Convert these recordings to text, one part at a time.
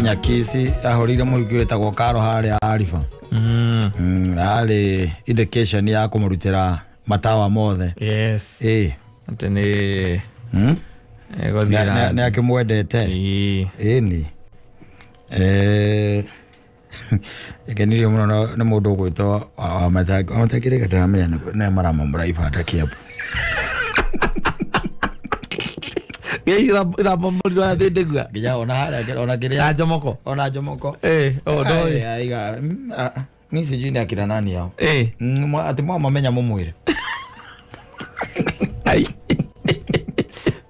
Nginya kisi ahũrĩire mũhiki wĩtagwo Karo harĩa Ariba. Yarĩ indication ya kũmũrutĩra matawa mothe. Yes. Ĩĩ. Atĩ nĩ ĩgũthiĩ Nĩ akĩmwendete. Ĩĩ. Ĩni. Eh, ngenirio mũno nĩ mũndũ ũgwĩtwo Wamatangi. Wamatangi rĩga ndĩramenya nĩ maramomora ibanda Kiambu. Iramomorirwo ya thĩndĩgua. Nginya ona harĩa ona kĩrĩa Na Njomoko. Ona Njomoko. Eh, oh, ndoĩ. Ai, aiga, ah, ah, mi sijui ni akina nani hao. Eh. Atĩ mwamamenya mũmwĩre. Ai.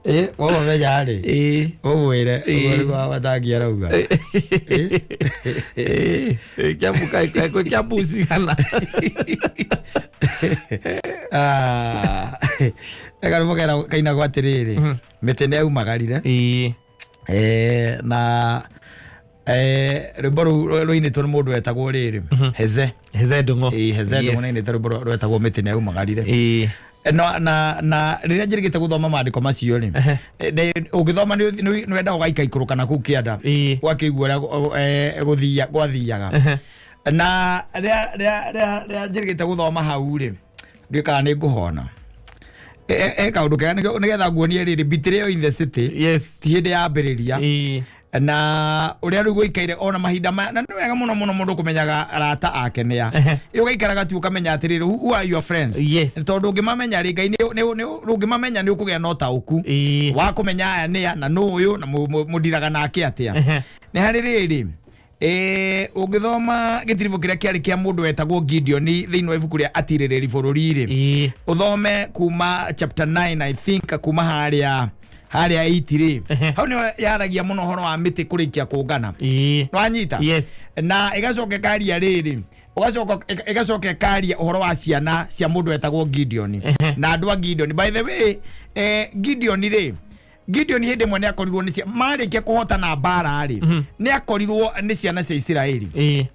Eh, mwamamenya rĩ. Eh. Ũmwĩre, ũguo nĩguo Wamatangi arauga. Eh. Eh, eh, Kiambu kwĩ Kiambu cigana. Ah, karwĩmbo kainagwo atĩrĩrĩ, mĩtĩ nĩ yaumagarire. Ĩĩ. Eh, na rwĩmbo rũu rũinĩtwo nĩ mũndũ wetagwo rĩrĩ Heze. Heze Ndung'u. Ĩĩ, Heze Ndung'u Yes. nĩainĩte rwĩmbo rwetagwo mĩtĩ nĩ yaumagarire. Ĩĩ. Na rĩrĩa njĩrĩgĩte gũthoma maandĩko macio rĩ, ũngĩthoma nĩ wendaga ũgaikaikũrũka na kũu kĩanda, ũgakĩigua ũrĩa gwathiaga. Na rĩrĩa njĩrĩgĩte gũthoma hau rĩ, ndiũĩ kana nĩ ngũhona. He kaũndũ kega nĩgetha nguonie rĩrĩ betrayal in the city. Yes. Ti hĩndĩ yambĩrĩria. Ĩĩ. Na ũrĩa rĩu gũikaire ona mahinda maya, na nĩ wega mũno mũno mũndũ kũmenyaga arata ake nĩa. Ĩ ũgaikaraga tu ũkamenya atĩrĩrĩ, who are your friends? Yes. Tondũ ũngĩmamenya rĩ, Ngai ũngĩmamenya nĩ ũkũgĩa na ũtaũku Ĩĩ. wa kũmenya aya nĩa na nũ ũyũ na mũndiraga nake atĩa. Nĩ harĩ rĩrĩ, ũngĩthoma gĩtiribũ kĩrĩa kĩarĩ kĩa mũndũ wetagwo Gideon thĩinĩ wa ibuku rĩa Atirĩrĩri bũrũri rĩ, Ĩĩ. ũthome kuma chapter 9, I think kuma harĩa 8 rĩ, hau nĩho yaragia mũno ũhoro wa mĩtĩ kũrĩkia kũngana. Ĩĩ. Nĩwanyita? Yes. Na ĩgacoka ĩkaria rĩrĩ, ũgacoka ĩgacoka ĩkaria ũhoro wa ciana cia mũndũ wetagwo Gideon na andũ a Gideon. By the way, Gideon rĩ, Gideon hĩndĩ ĩmwe nĩ akorirwo nĩ marĩkia kũhotana mbara rĩ, nĩ akorirwo nĩ ciana cia Isiraeli. Ĩĩ.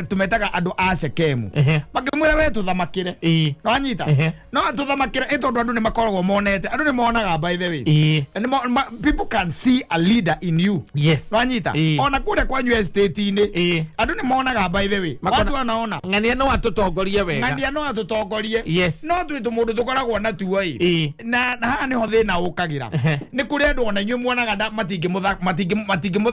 Tũmetaga andũ a Shekemu. Makĩmwĩra we tũthamakĩre. Nĩwanyita? No tũthamakĩre ĩ tondũ andũ nĩ makoragwo monete, andũ nĩ monaga, by the way. Ĩĩ. People can see a leader in you. Yes. Nĩwanyita? Ĩĩ. Ona kũrĩa kwanyu estate-inĩ, Ĩĩ. andũ nĩ monaga, by the way. Makona- Watu wanaona. Ng'ania no atũtongorie wega. Ng'ania no atũtongorie. Yes. No twĩ tũmũndũ tũkoragwo na tuo ĩ. Ĩĩ. Na haha nĩho thĩna ũkagĩra. Nĩ kũrĩ andũ ona inyuĩ muonaga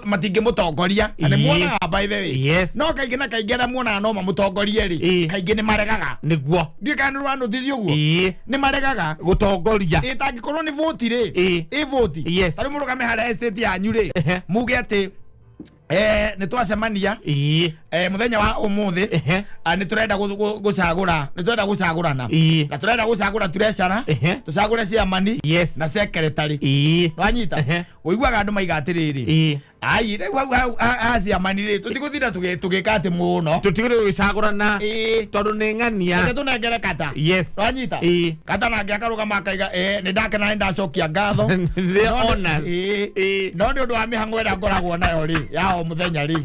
matingĩmũtongoria. Na nĩ Ĩĩ. muonaga, by the way. Yes. No kaingĩ na kaingĩ arĩa muonaga no mamũtongorie rĩ, Ĩĩ. kaingĩ nĩ maregaga. Nĩguo. Ndiũĩ kana nĩ ũranotice ũguo. Ĩĩ. Nĩ maregaga. Gũtongoria. Ĩ tangĩkorwo nĩ voti rĩ, Ĩĩ. ĩ voti. Yes. Ta rĩu mũrũgame harĩa estate yanyu rĩ, muge atĩ nĩ twacemania Ĩĩ. Mũthenya wa ũmũthĩ, nĩ tũrenda gũcagũra, nĩ tũrenda gũcagũrana Ĩĩ. na tũrenda gũcagũra treasurer, tũcagũre chairman Yes. na secretary. Ĩĩ. Wanyita? Ũiguaga andũ maiga atĩrĩrĩ, Ĩĩ. ai rĩu hau ha chairman rĩ, tũtigũtinda tũgĩka atĩ mũno. Tũtigĩrĩ gũcagũrana. Ĩĩ. Tondũ nĩ ng'ania. Reke tũnengere kata. Yes. Wanyita? Ĩĩ. Kata nake akarũgama akaiga, nĩ ndakena, nĩ ndacokia ngatho. The No honors. Ĩĩ. Ĩĩ. No nĩ ũndũ wa mĩhang'o ĩrĩa ngoragwo nayo rĩ, ya o mũthenya rĩ,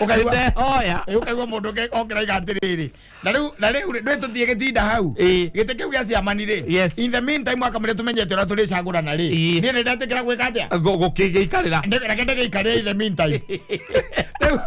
ũkaigua Nĩndehoya. Ĩ, ũkaigua mũndũ okĩraiga atĩrĩrĩ, na rĩu rĩ, ndũĩ tũthiĩ gĩtinda hau Ĩĩ. gĩtĩ kĩu gĩa ciamani rĩ. Yes. In the meantime, akamũrĩa tũmenyete ũrĩa tũrĩcagũrana rĩ, Ĩĩ. niĩ nĩ ndetĩkĩra gwĩka atĩa? Gũkĩgĩikarĩra. Reke ndĩgĩikarĩre in the meantime. Rĩu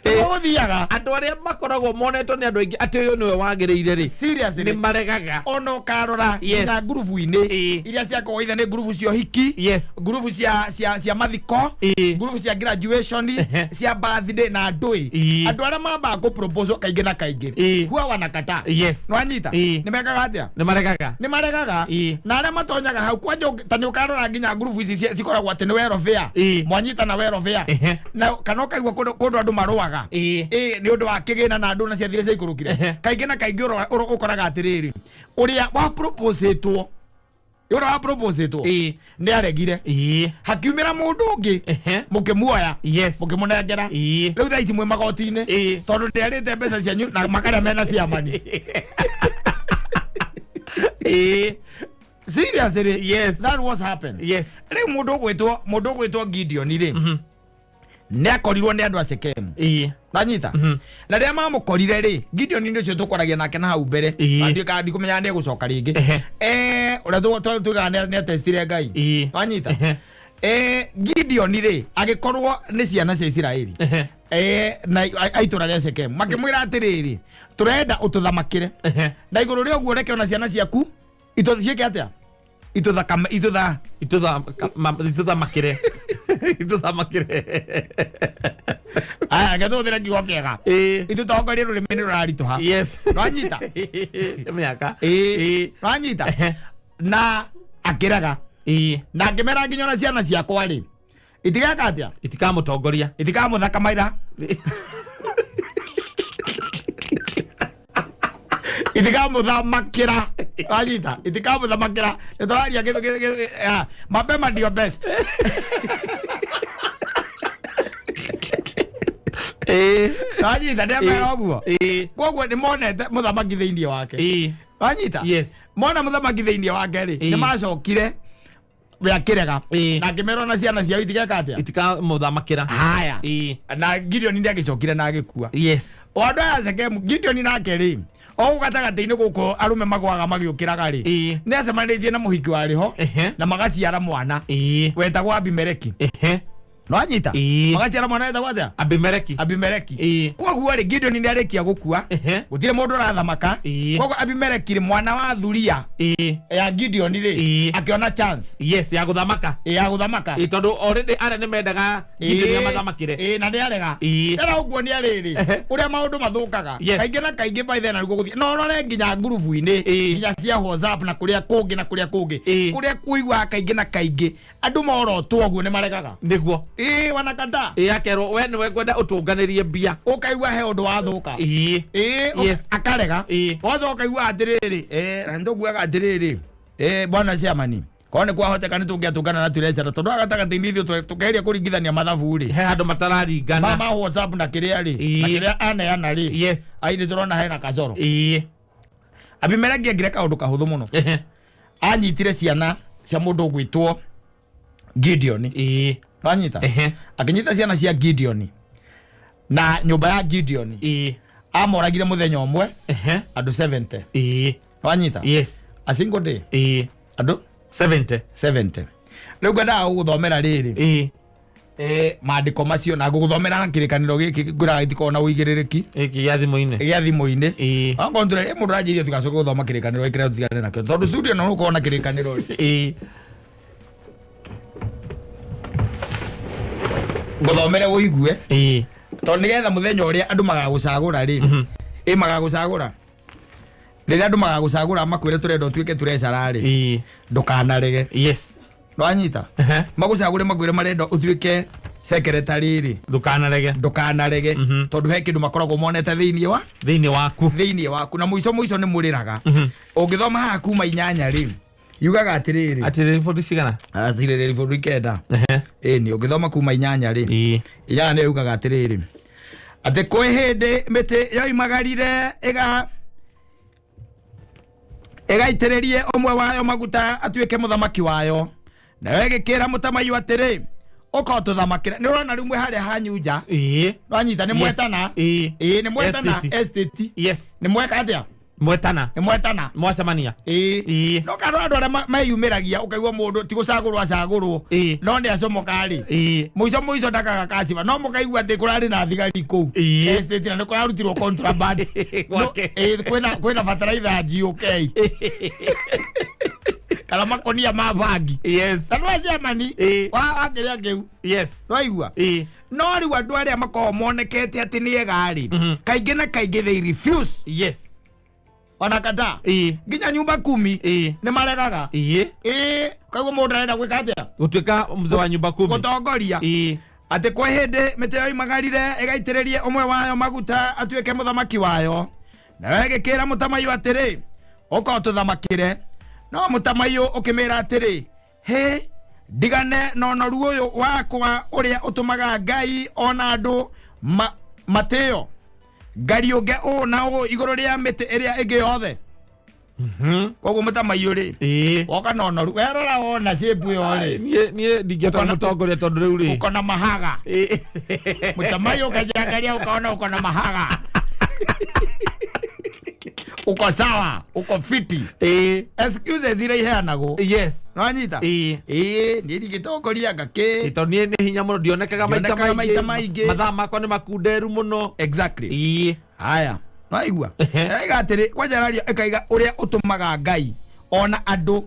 nĩguo gũthiaga. Andũ arĩa makoragwo monetwo nĩ andũ aingĩ atĩ ũyũ nĩwe wagĩrĩire rĩ, Seriously. nĩ maregaga. Ona ũkarora Yes. nginya ngurubu-inĩ Ĩĩ. iria ciakorwo ithe nĩ ngurubu cia ũhiki, Yes. ngurubu cia mathiko, Ĩĩ. ngurubu cia graduation, cia birthday na ndũĩ, Ĩĩ. andũ arĩa mambaga kũ propose kaingĩ na kaingĩ Ĩĩ. huwa wanakataa. Yes. Nĩwanyita? Ĩĩ. Nĩ mekaga atĩa? Nĩ maregaga. Nĩ maregaga. Ĩĩ. Na arĩa matonyaga hau kwanja ta nĩ ũkarora nginya ngurubu ici cikoragwo atĩ nĩ welfare, Ĩĩ. mwanyita na welfare, na kana ũkaigua kũndũ andũ marũaga, Ĩĩ. ĩ nĩ ũndũ wa kĩgĩna na andũ na ciathire ciaikũrũkire. Kaingĩ na kaingĩ ũkoraga atĩrĩrĩ, ũrĩa wa proposetwo, ũrĩa wa proposetwo Ĩĩ. nĩ aregire, Ĩĩ. hakiumĩra mũndũ ũngĩ, mũkĩmuoya, mũkĩmũnengera. Ĩĩ. Rĩu thaa ici mwĩ magoti-inĩ, Ĩĩ. tondũ ndĩarĩte mbeca cianyu na makarĩa mena ciamani. Ĩĩ. Seriously. Yes. That was happens. Yes. Rĩu mũndũ ũgwĩtwo Gideon rĩ, nĩ akorirwo nĩ andũ a Shekemu. Ĩĩ. Nanyita? Na rĩrĩa mamũkorire rĩ, Gideon nĩ ũcio tũkwaragia nake na hau mbere. Ĩĩ. Ndiũĩ kana ndikũmenya nĩ egũcoka rĩngĩ. Ehe. Ũrĩa tugaga nĩ atestire Ngai. Ĩĩ. Wanyita? Gideon rĩ agĩkorwo nĩ ciana cia Isiraeli na aitũra rĩa Shekemu makĩmwĩra atĩrĩrĩ, tũrenda ũtũthamakĩre na igũrũ rĩa ũguo reke ona ciana ciaku ciĩke atĩa, itũthakame itũtha Itũthamakĩre itũthamakĩre. Aya, reke tũhũthĩre kiugo kĩega, itũtongorie rũrĩmĩ nĩ rũraritũha. Nwanyita? Mĩaka. Nwanyita? Na akĩrega na akĩmera nginya ona ciana ciakwa rĩ itigeka atĩa, Itikamũtongoria, itikamũthaka maira, itikamũthamakĩra. Wanyita? Itikamũthamakĩra. Nĩ tũraria mapema ndio best. Wanyita? Nĩ amera ũguo. Koguo nĩ monete mũthamaki thĩinĩ wake. Wanyita? Yes. Mona mũthamaki thĩinĩ wake rĩ, nĩ macokire we akĩrega na akĩmerwo na ciana ciao itigeka atĩa, Itikamũthamakĩra. Haya, na Gideon nĩ agĩcokire na agĩkua. O andũ aya Shekemu, Gideon nake rĩ, o gũkũ gatagatĩ-inĩ gũkũ arũme magwaga magĩũkĩraga rĩ, nĩ acemanĩtie na mũhiki warĩ ho na magaciara mwana wetagwo Abimeleki. Nwanyita? Magaciara mwana wetagwo atĩa? Abimeleki. Abimeleki. Koguo rĩ, Gideon nĩ arĩkia gũkua, gũtirĩ mũndũ ũrathamaka. Koguo Abimeleki rĩ, mwana wa thuria ya Gideon rĩ, akĩona chance Yes, ya gũthamaka. Ya gũthamaka. Tondũ already arĩa nĩ mendaga Gideon amathamakĩre. Ĩĩ, na nĩ arega. Era ũguo nĩ arĩrĩ ũrĩa maũndũ mathũkaga kaingĩ na kaingĩ by then arĩguo gũthiĩ no ũrore nginya ngurubu-inĩ, nginya cia WhatsApp na kũrĩa kũngĩ na kũrĩa kũngĩ, kũrĩa kũiguaga kaingĩ na kaingĩ andũ morotwo ũguo nĩ maregaga. Nĩguo. Ĩĩ, wanakata. Akerwo we nĩwe ngwenda ũtũnganĩrie mbia. Ũkaigua he ũndũ wathũka. Ĩĩ, akarega. Wacoka ũkaigua atĩrĩrĩ, na nĩtũkuaga atĩrĩrĩ, bwana ciamani, korwo nĩ kwahoteka nĩ tũngĩatũngana na treasurer, tondũ haha gatagatĩ-inĩ ithuĩ tũkegeria kũringithania mathabu rĩ, He handũ matararingana. Ma WhatsApp na kĩrĩa rĩ, na kĩrĩa aneana rĩ, ai nĩ tũrona hena kacoro. Abimeleki ekire kaũndũ kahũthũ mũno. Anyitire ciana cia mũndũ ũgwĩtwo Gideon. Wanyita? Akĩnyita ciana cia Gideon na nyũmba ya Gideon, amoragire mũthenya ũmwe andũ 70. Wanyita? Yes. A single day. Andũ 70. 70. Rĩu ngwendaga gũgũthomera rĩrĩ, maandĩko macio, na ngũgũthomera na kĩrĩkanĩro gĩkĩ ngwĩraga gĩtikoragwo na ũigĩrĩrĩki. Gĩkĩ gĩa thimũ-inĩ. Gĩa thimũ-inĩ. Okorwo nĩ mũndũ ũranjĩrire tũgacoka gũthoma kĩrĩkanĩro gĩkĩ, tũtigane nakĩo tondũ studio no ũkorwo na kĩrĩkanĩro rĩ. Ngũthomere ũigue, tondũ nĩgetha mũthenya ũrĩa andũ magagũcagũra rĩ, magagũcagũra rĩrĩa andũ magagũcagũra makwĩre tũrenda ũtuĩke treasurer rĩ, ndũkanarege. Nwanyita? Magũcagũre makwĩre marenda ũtuĩke secretary rĩ, Ndũkanarege. Ndũkanarege, tondũ he kĩndũ makoragwo monete thĩinĩ wa Thĩinĩ waku. Thĩinĩ waku, na mũico mũico nĩ mũrĩraga. Ũngĩthoma haha kuma 8 rĩ, yugaga atĩrĩrĩ. Atĩrĩrĩ, bũndi cigana? Atĩrĩrĩ, bũrũri 9. Ĩni, ũngĩthoma kuma 8 rĩ, 8 nĩ yugaga atĩrĩrĩ, atĩ kwĩ hĩndĩ mĩtĩ yoimagarire ĩga ĩgaitĩrĩrie ũmwe wayo maguta atuĩke mũthamaki wayo, nayo ĩgĩkĩra mũtamaiyũ atĩrĩ, ũka ũtũthamakĩre. Nĩ ũrona rĩu mwĩ harĩa hanyu nja. Nwanyita? Nĩ mwetana. Ĩĩ, nĩ mwetana. Estate. Estate. Nĩ mweka atĩa? Mwetana. Nĩ mwetana. Mwacemania. No kana andũ arĩa meyumĩragia, ũkaigua mũndũ ti gũcagũrwo acagũrwo, no nĩ acomoka rĩ, mũico mũico ndakaga kaciba, no mũkaigua atĩ kũrarĩ na thigari kũu estate na nĩ kũrarutirwo contraband. Gwake. No, kwĩna bataraitha GOK kana makonia ma bangi na nĩ wacemani wa kĩrĩa kĩu. Nwaigua? No rĩu andũ arĩa makoragwo monekete atĩ nĩ ega rĩ, kaingĩ na kaingĩ they refuse. Wanakataa. Nginya nyumba kumi nĩ maregaga. Ĩĩ, kaiguo mũndũ arenda gwĩka atĩa? Gũtuĩka mzee wa nyumba kumi. Gũtongoria. Atĩ kwĩ hĩndĩ mĩtĩ yoimagarire ĩgaitĩrĩrie ũmwe wayo maguta atuĩke mũthamaki wayo, nayo ĩgĩkĩra mũtamaiyũ atĩrĩ, ũka ũtũthamakĩre. No mũtamaiyũ ũkĩmĩra atĩrĩ, hĩ, ndigane na ũnoru ũyũ wakwa ũrĩa ũtũmaga Ngai ona andũ matĩo, ngariũnge ũũ na ũũ igũrũ rĩa mĩtĩ ĩrĩa ĩngĩ yothe. Koguo mũtamaiyũ rĩ, woka na ũnoru, werora wona shape ĩyo rĩ, Niĩ ndingĩhota mũtongoria tondũ rĩu rĩ, uko na mahaga. Mũtamaiyũ ũkajiangaria ũkaona uko na mahaga. Uko sawa, uko fiti. Excuses iria iheanagwo. Nwanyita? Ĩĩ, niĩ ndingĩtongoria ngakĩ. Tondũ niĩ nĩ hinya mũno, ndionekaga maita Ndionekaga maita maingĩ. Mathaa makwa nĩ makunderu mũno. Exactly. Haya, naigua ĩraiga atĩrĩ, kwanja ĩraria ĩkaiga ũrĩa ũtũmaga Ngai ona andũ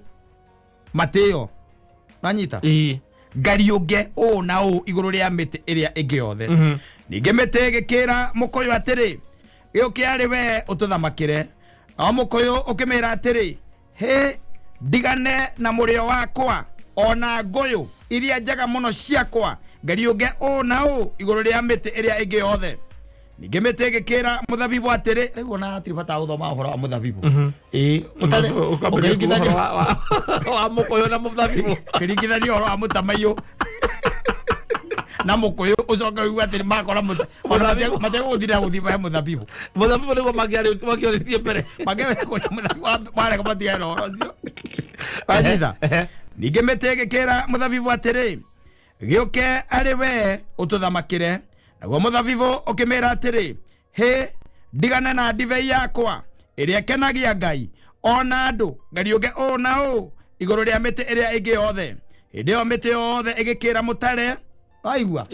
matĩo. Nanyita? Ngariũnge ũũ na ũũ igũrũ rĩa mĩtĩ ĩrĩa ĩngĩ yothe. Ningĩ mĩtĩ ĩgĩkĩra mũkũyũ atĩrĩ, gĩũke arĩ we ũtũthamakĩre. Nao mũkũyũ ũkĩmĩra atĩrĩ, hĩ, ndigane na mũrĩo wakwa ona ngũyũ iria njega mũno ciakwa, ngariũnge ũũ na ũũ igũrũ rĩa mĩtĩ ĩrĩa ĩngĩ yothe. Ningĩ mĩtĩ ĩgĩkĩra mũthabibũ atĩrĩ, rĩu ona hatirĩ bata wa gũthoma ũhoro wa mũthabibũ. Ĩĩ, ũtarĩ Ũkambĩrĩria kuga ũkĩringithania ũhoro wa mũkũyũ na mũthabibũ. Ũkĩringithania ũhoro wa mũtamaiyũ na mũkũyũ, ũcoke ũigue atĩ makora Mũthabibũ. mategũgũthirĩra gũthiĩ he mũthabibũ. Mũthabibũ nĩguo mangĩarĩtie mbere. Mangĩenda kũrĩa mũthabibũ, marega matigane na ũhoro ũcio. Wanyita? Ningĩ mĩtĩ ĩgĩkĩra mũthabibũ atĩrĩ, gĩũke arĩ we ũtũthamakĩre. Naguo mũthabibũ ũkĩmĩra atĩrĩ, hĩ, ndigane na ndibei yakwa ĩrĩa ĩkenagia Ngai ona andũ, ngariũnge ũũ na ũũ igũrũ rĩa mĩtĩ ĩrĩa ĩngĩ yothe. Hĩndĩ ĩyo mĩtĩ yothe ĩgĩkĩra mũtare. Waigua?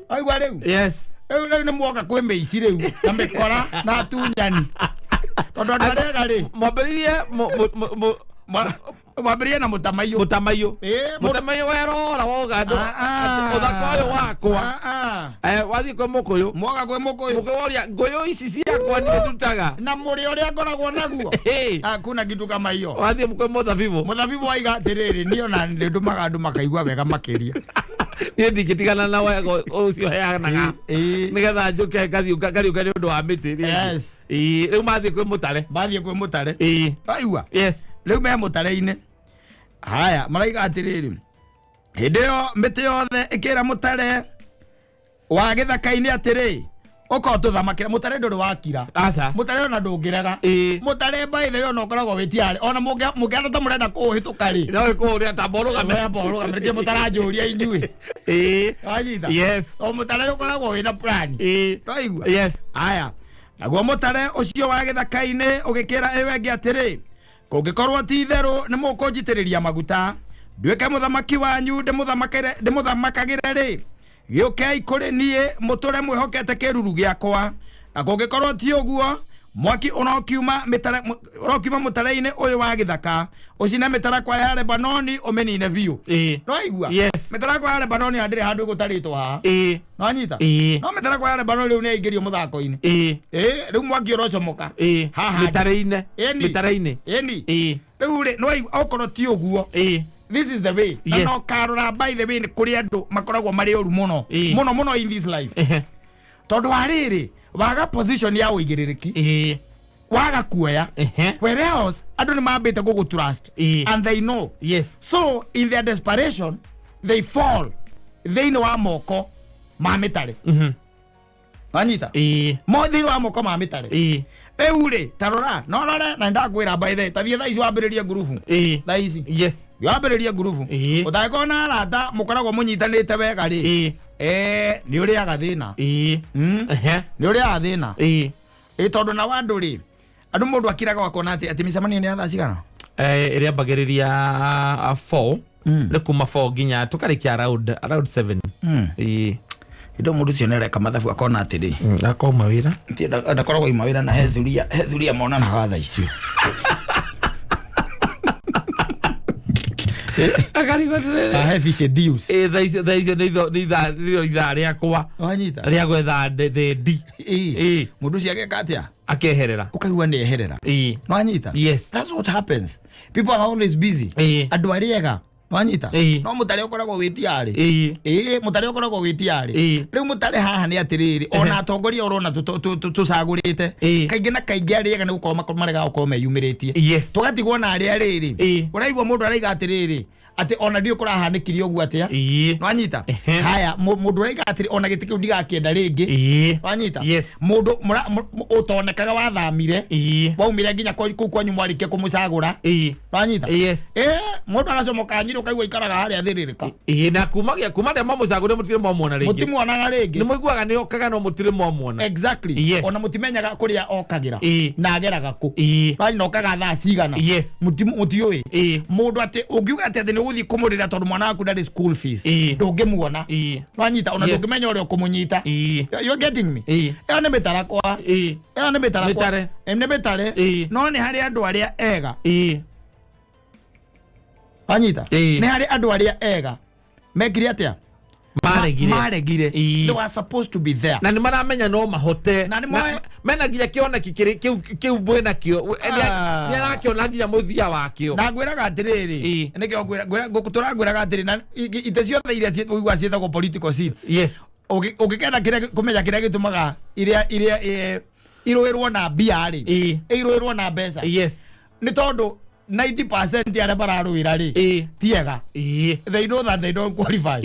Waigua rĩu? Yes. Rĩu nĩ mwoka kwĩ mĩici rĩu na mĩkora na atunyani, tondũ andũ arĩa ega rĩ Mwambĩrĩrie mwambĩrĩrie na mũtamaiyũ. Mũtamaiyũ. Ĩĩ, Mũtamaiyũ werora woga andũ Ah, ah. ũthaka ũyũ wakwa. Ah, ah. Wathiĩ kwĩ mũkũyũ. Mwoka kwĩ mũkũyũ. Mũkũyũ woria ngũyũ ici ciakwa niĩ ndutaga. Na mũrĩ ũrĩa ngoragwo naguo. Hakuna kitu kama hiyo. Wathiĩ kwĩ mũthabibũ. Mũthabibũ waiga atĩrĩrĩ, niĩ ona nĩ ndũmaga andũ makaigua wega makĩria. Niĩ ndingĩtigana na wega ũcio heanaga nĩgetha njũke ngariũnga nĩ ũndũ wa mĩtĩ rĩngĩ. Rĩu mathiĩ kwĩ mũtare. Mathiĩ kwĩ mũtare. Waigua? Yes. Rĩu me mũtare-inĩ. Haya, maraiga atĩrĩrĩ, hĩndĩ ĩyo mĩtĩ yothe ĩkĩra mũtare wa gĩthaka-inĩ atĩrĩ, ũka ũtũthamakĩre. Mũtare ndũrĩ wakira. Aca. Mũtare ona ndũngĩrega. Mũtare by the way ona ũkoragwo wĩ tiarĩ ona mũngĩenda ta mũrenda kũũhĩtũka rĩ, No ĩkũũrĩa tamba ũrũgame. Wamba ũrũgame, nĩkĩ mũtaranjũria inyuĩ? Wanyita? Yes. O mũtare ũkoragwo wĩna plan. Waigua? Yes. Aya, naguo mũtare ũcio wa gĩthaka-inĩ ũgĩkĩra ĩyo ĩngĩ atĩrĩ, kũngĩkorwo ti itherũ nĩ mũkũnjitĩrĩria maguta nduĩke mũthamaki wanyu ndĩmũthamakagĩre rĩ, gĩũkei kũrĩ niĩ mũtũre mwĩhokete kĩruru gĩakwa, na kũngĩkorwo ti ũguo, mwaki ũrokiuma mũtare-inĩ ũyũ wa gĩthaka ũcine mĩtarakwa ya Lebanoni ũmĩnine biũ. Nĩwaigua? Yes. Mĩtarakwa ya Lebanoni ndĩrĩ handũ ĩgũtarĩtwo haha. Nĩwanyita? No mĩtarakwa ya Lebanoni rĩu nĩyaingĩrio mũthako-inĩ. Rĩu mwaki ũrocomoka. Haha. Mĩtare-inĩ. Ĩni. Mĩtare-inĩ. Ĩni. Rĩu rĩ, nĩwaigua okorwo ti ũguo. This is the way. Na no karora by the way nĩ kũrĩ andũ makoragwo marĩ ũru mũno. Mũno mũno in this life. Tondũ wa rĩrĩ, waga position ya ũigĩrĩrĩki, waga kuoya, whereas andũ nĩ mambĩte gũgũ trust and they know. So in their desperation they fall thĩinĩ wa moko ma mĩtare. Wanyita? Mo thĩinĩ wa moko ma mĩtare. Rĩu rĩ, ta rora, no rore na nĩndakwĩra by the way, ta thiĩ thaa ici wambĩrĩrie ngurubu. Thaa ici. Wambĩrĩrie ngurubu. Ũtangĩkorwo na arata mũkoragwo mũnyitanĩte wega rĩ, nĩ ũrĩaga thĩna. Nĩ ũrĩaga thĩna. Tondũ na andũ rĩ, andũ mũndũ akiraga akona atĩ mĩcemanio nĩ ya thaa cigana? Ĩrĩa ambagĩrĩria 4, nĩ kuma 4 nginya tũkarĩkia around 7. Hĩndĩ ĩyo mũndũ ũcio nĩareka mathabu akona atĩrĩ, Akauma wĩra. Ndakoragwo ima wĩra na he thuria monanaga thaa icio. Akarigwo atĩrĩrĩ. Ta he fish deals. Thaa icio nĩ ithaa nĩrĩo ithaa rĩakwa Wanyita? rĩa gwetha thendi. Mũndũ ũcio ageka atĩa? Akeherera. Ũkaigua nĩ eherera. Nwanyita? Yes. That's what happens. People are always busy. Andũ arĩa ega. Nwanyita? No mũtare ũkoragwo wĩ tiarĩ. Mũtare ũkoragwo wĩ tiarĩ. Rĩu mũtare haha nĩ atĩrĩrĩ, ona atongoria ũrona tũcagũrĩte, kaingĩ na kaingĩ arĩa ega nĩ gũkorwo maregaga gũkorwo meyumĩrĩtie. Tũgatigwo na arĩa rĩrĩ. Ũraigua mũndũ araiga atĩrĩrĩ, Atĩ ona ndiũ kũrahanĩkire ũguo atĩa. Nwanyita? Haya, mũndũ ũraiga atĩrĩ ona gĩtĩ kĩu ndigakĩenda rĩngĩ. Wanyita? Yes. Mũndũ ũtonekaga wathamire, waumire nginya kũu kwanyu mwarĩkia kũmũcagũra. Wanyita? Yes. Mũndũ agacomoka Nyĩrĩ, ũkaigua ikaraga harĩa thĩrĩrĩka. Na kumagia kuma rĩrĩa mamũcagũrire mũtirĩ mwamuona rĩngĩ. Mũtimuonaga rĩngĩ. Nĩ mũiguaga nĩ okaga no mũtirĩ mwamuona. Exactly. Yes. Ona mũtimenyaga kũrĩa okagĩra na ageraga kũ. Wanyita, okaga thaa cigana? Yes. Mũtiũĩ. Mũndũ atĩ ũngiuga atĩ nĩ ũgũthiĩ kũmũrĩra tondũ mwana waku ndarĩ school fees, ndũngĩmuona. Wanyita? Ona ndũngĩmenya ũrĩa ũkũmũnyita. You're getting me? Ĩyo nĩ mĩtarakwa. Ĩyo nĩ mĩtarakwa. Mĩtare. Nĩ mĩtare. No nĩ harĩ andũ arĩa ega. Wanyita? Nĩ harĩ andũ arĩa ega mekire atĩa? Maregire. Maregire. They were supposed to be there. Na nĩ maramenya no mahote. Na nĩ moe- Mena nginya kĩoneki kĩrĩ kĩu mwĩna kĩo. Ah. Nĩ arakĩona nginya mũthia wakĩo. Na ngwĩraga atĩrĩrĩ, nĩkĩo tũrangwĩraga atĩrĩ, na itĩ ciothe iria ũiguaga ciĩtagwo political seats, ũngĩkenda kũmenya kĩrĩa gĩtũmaga iria irũĩrwo na mbia rĩ, irũĩrwo na mbeca, nĩ tondũ 90% arĩa mararũĩra rĩ, ti ega. They know that they don't qualify.